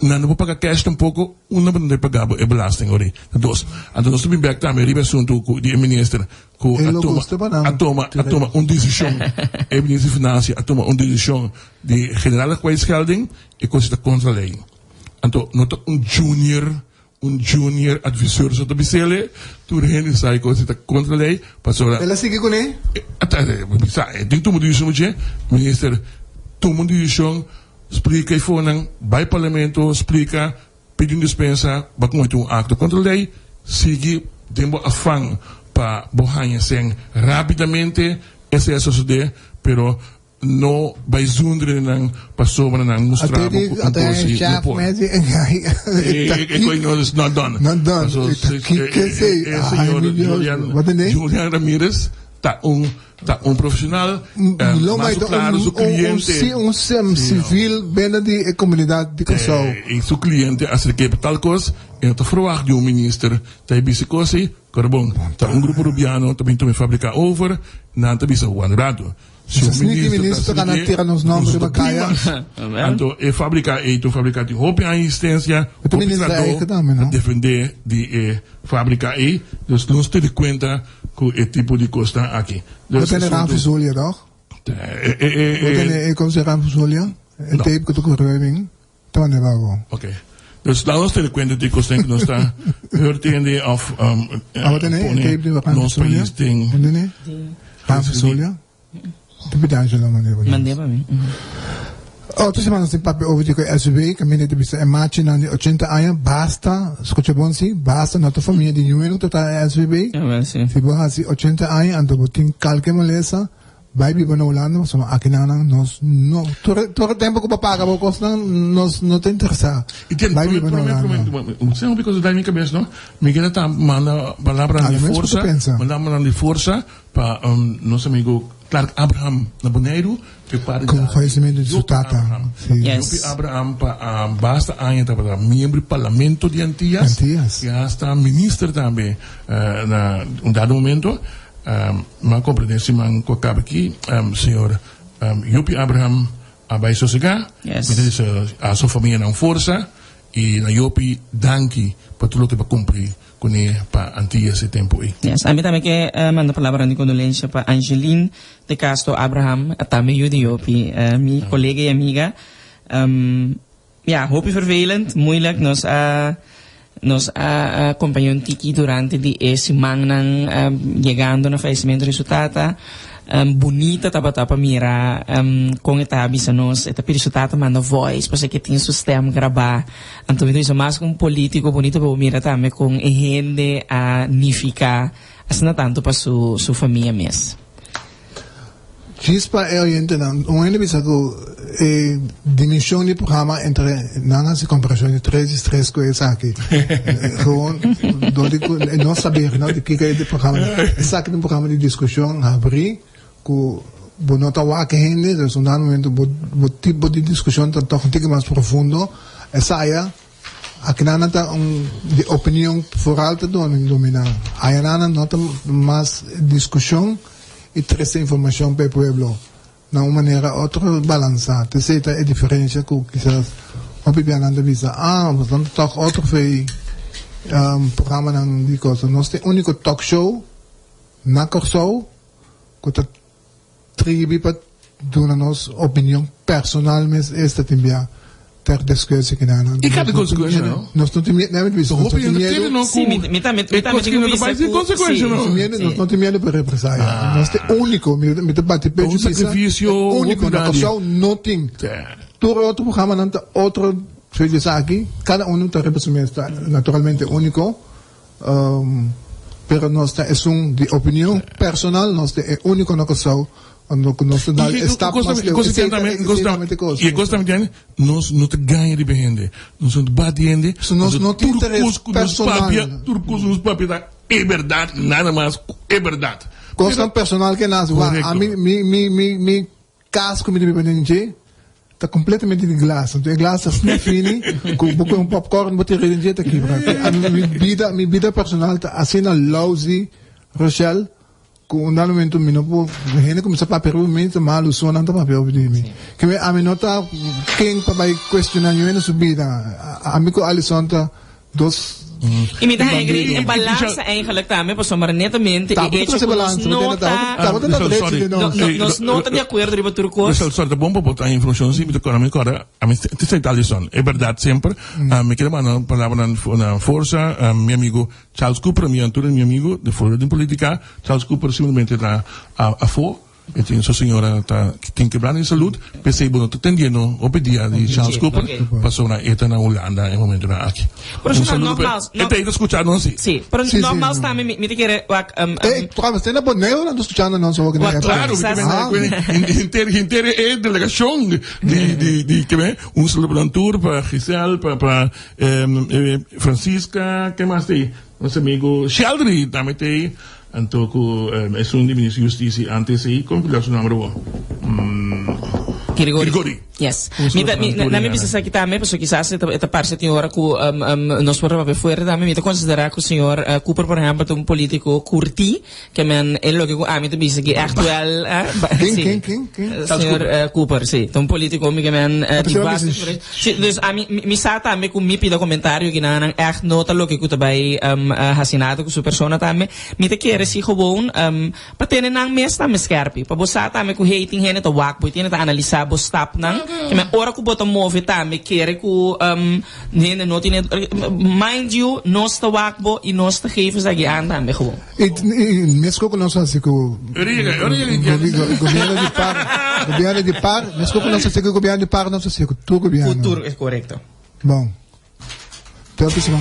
Nan no por paga cash tampoco, unda bo ta paga bo e belasting ori? Ta dos. Anto nos ta bin bek tambe riba e asunto cu di e minister cu E a lo tuma, gusta pa nan a tuma, a tuma un decision, e minister di financia a tuma un decision di generale kwijtschelding, e cos ta contra ley. Anto no ta un junior, un junior adviseur so ta bisele, tur hende sa e cos ta contra ley, pasobra. El a sigui cune? Ata, sa, e tin tuma decision muche, minister tuma un decision. Splika e fonan, bai parlamento, splika, pidi un dispensa, bo a comete un acto contra ley, sigui den bo afan pa bo haña sen rapidamente, esey a sosode, pero no bai zundre nan pasobra nan mustra bo cu un cos y no por. E coy no is not done. Paso e señor Julian Ramirez ta un. Ta un profesional, mas su claro su cliente. Un civil bende di e comunidad di Kòrsou. I su cliente a acerk'é pa tal cos, e no ta verwacht di un minister ta e bisa cos ei, kòrda bon, ta un grupo Rubiano ta bin tuma e fabrica over, nan ta bisa, Juan Rato. Si un Sneaky minister ta minister ta asina na ke, tira nos nomber nos riba ta kaya. primas. Anto e fabrika ei ta un fabrika di hopi aña existencia, E ta hopi minister trahadó eigen tambe, ta no? defende di e fabrika ei. Dus nos tene kuenta ku e tipo di kosnan aki. Bo Dus tene asuntu Ramses Zulia, toch? E e e Bo tene e kos Ramses Zulia? E No. tape ku ta kore bin? Ta manda pa bo. Ok. Dus laat nos tene kuenta di kosnan ku nos ta heur tende òf Abo tene e pone tape di Ramses nos Zulia? pais den Bo tene? Ramses Zulia? Ta pidi Angelo manda pa nos. Manda pa mi. Otro semana nos tin papia over di ku SUV kaminda ta bisa e machinan di ochenta aña basta, skucha bon si, basta no ta famia di niun hende ku ta traha e SUV. Si bo hasi ochenta aña anto bo tin kalke malesa bai biba na Hulanda pasobra akinan nos no tur tur e tempo ku bo paga bo kosnan nos no ta interesa I tin bai prome biba na prome Hulanda. prome un sema because dai mi kabes no mi keda ta manda palabranan di Alabes ku ta forsa pensa. manda palabranan di forsa Pa nos amigo Clark Abraham na Boneiru, e padre Ku di fallecimento di su Jopi tata. Abraham. Si. Yes. Jopi Abraham pa basta aña tabata miembro di parlamento di Antillas. Antillas. I hasta minister tambe na un dado momento. Mi a comprende siman cu a caba aki, señor Jopi Abraham a bay sosega. Yes. Mi ta desea a su famianan forsa i na Jopi danki pa tur loke bo a cumpli Kuné pa Antillas e tempu ei. Yes, ami tambe ke manda palabranan di kondolensia pa Angeline de Castro Abraham, tambe yu di Jopi, mi kolega i amiga. Ya, hopi vervelend, moeilijk. Nos a nos a kompañ'é un tiki durante di e simannan yegando na fallecimento di su tata. Bunita tabata pa mira kon e ta bisa nos, e ta pidi su tata manda voice pasobra ke tin su stem grabá. Anto mi ta bisa mas ku un politico bonito pa bo mira tambe kon e hende a nifica asina tanto pa su su famia mes. Djis pa e oyentenan, un hende bisa ku e dimension di programa entre nan hasi comparacion di tres is tres ku esaki. Gewoon dor di ku e no saber no di kiko e programa. Esaki ta un programa di discusion habri ku bo no ta wak hende, dus un dado momento bo bo tipo di discusion ta toch un tiki mas profundo. Esaya akinan ta un di opinion vooral ta domina. Ayanan no ta mas discusion y trece informacion pa e pueblo na un manera otro balansa. T'esey ta e diferencia cu kisas hopi bianan ta bisa, ah, boso ta toch otro fe programanan di cosa. Nos ta e unico talk show na Corsou cu ta tribi pa duna nos opinion personal mes esta tin bia ter descuencia ki nan. Y kada consecuencia no? Nos no tin miedo, nos no Hopi tin hende miedo. kere no Sí, ku mi, mi tambe, mi e tambe kos tin ki ku no ta bisa bai sin ku consecuencia sí. no. Nos tin miedo, nos no tin miedo pa represalia. Nos ta unico, mi mi ta bati pecho Un bisa, sacrificio e unico hopi na grandi. Kòrsou no tin. Sí. Tur e otro programanan ta otro soort esaki, kada uno ta riba su mes, ta naturalmente unico. Pero nos ta esun di opinion personal, nos ta e úniko na Kòrsou unda ku nos ta dal e stap mas leu. Esei ta exactamente kos. I e kos tambe tin, nos no ta gaña riba hende, nos no ta bati hende, So nos no tin interes personal. Tur kos ku nos papia ta e bèrdat, nada mas ku e bèrdat. Kosnan personal ke nase, wak, ami mi mi mi mi kas ku mi ta biba den dje Ta completamente di glas. Anto e glas ta asina fini cu bo coge un popcorn bo tira den dje ta kibra. Ami mi bida mi bida personal ta asina lousy Rochelle cu un dado momento mi no por hende cuminsa papia riba mi ta malu so nan ta papia over di mi. Keme ami no ta ken pa bay cuestiona niun hende su bida. Ami cu Alison ta dos I mi ta haña grei e balansa eigenlijk tambe pasobra netamente e echo ku nos no ta nos no ta di akuerdo riba tur kos. Michelle, sorry, ta bon pa bo ta informashon si mi ta kòrda mi kòrda ami ta sey tal Alison e bèrdat semper mi kere manda un palabra na forsa mi amigo Charles Cooper mi anto mi amigo de fuera den politica Charles Cooper simplemente ta afó. E tin su señora ta tin quebrado di salud, p'esey bo no ta tendiendo hopi dia di Charles Cooper, pasobra e ta na Hulanda e momentonan aki. Pero Un Shona, saludo p'e. nogmaals, E ta ei ta scucha nos si. Sí, pero Sí, sí, nogmaals no. tambe mi, mi ta kere wak, Ey, trouwens, te na Boneiru nan ta scuchando nos awor Wak, na Claro, Quizás- mi ke men henter henter e delegacion di di di ke men un saludo pa nan tur, pa Giselle, pa pa Francisca, ke mas ta ei? Nos amigo Sheldry tambe ta ei. Anto ku esun di minister di Hustisia antes ei, kon ku su nomber awor? Girigori. Girigori. Yes. Un Mi ta, mi, soort na mi van bisa esaki tambe, pasobra kisas e ta, e ta parse tin ora ku um, um, nos por papia fuerte tambe. Mi ta konsiderá ku señor eh, Cooper, por ehèmpel, ta un polítiko kurtí, ke men e loke ku ami ta bisa ki echt wel, eh, ba- Ken, sí. ken, ken, ken? Eh, Señor eh, Cooper, sí. Ta un polítiko mi ke men eh, di pero basta bisa- experiencia. Sí, dus ami, mi, mi sa tambe ku mi pida komentario ki nan nan echt no ta loke ku ta bai um, eh, hasi nada ku su persona tambe. Mi ta kere si gewoon um, Pa tene nan mes tambe skerpi. Pa bo sa tambe ku hey tin hende ta wak bo i tin hende ta analisá bo stapnan. Ke men ora ku bo ta move tambe kere ku hende no tin mind you nos ta wak bo i nos ta geef esaki aan tambe gewoon. I mesko ku nos hasi ku gobierno di par gobierno di par mesko ku nos hasi ku gobierno di par nos hasi ku tur gobierno. Ku tur, korekto. Bon. Te otro siman.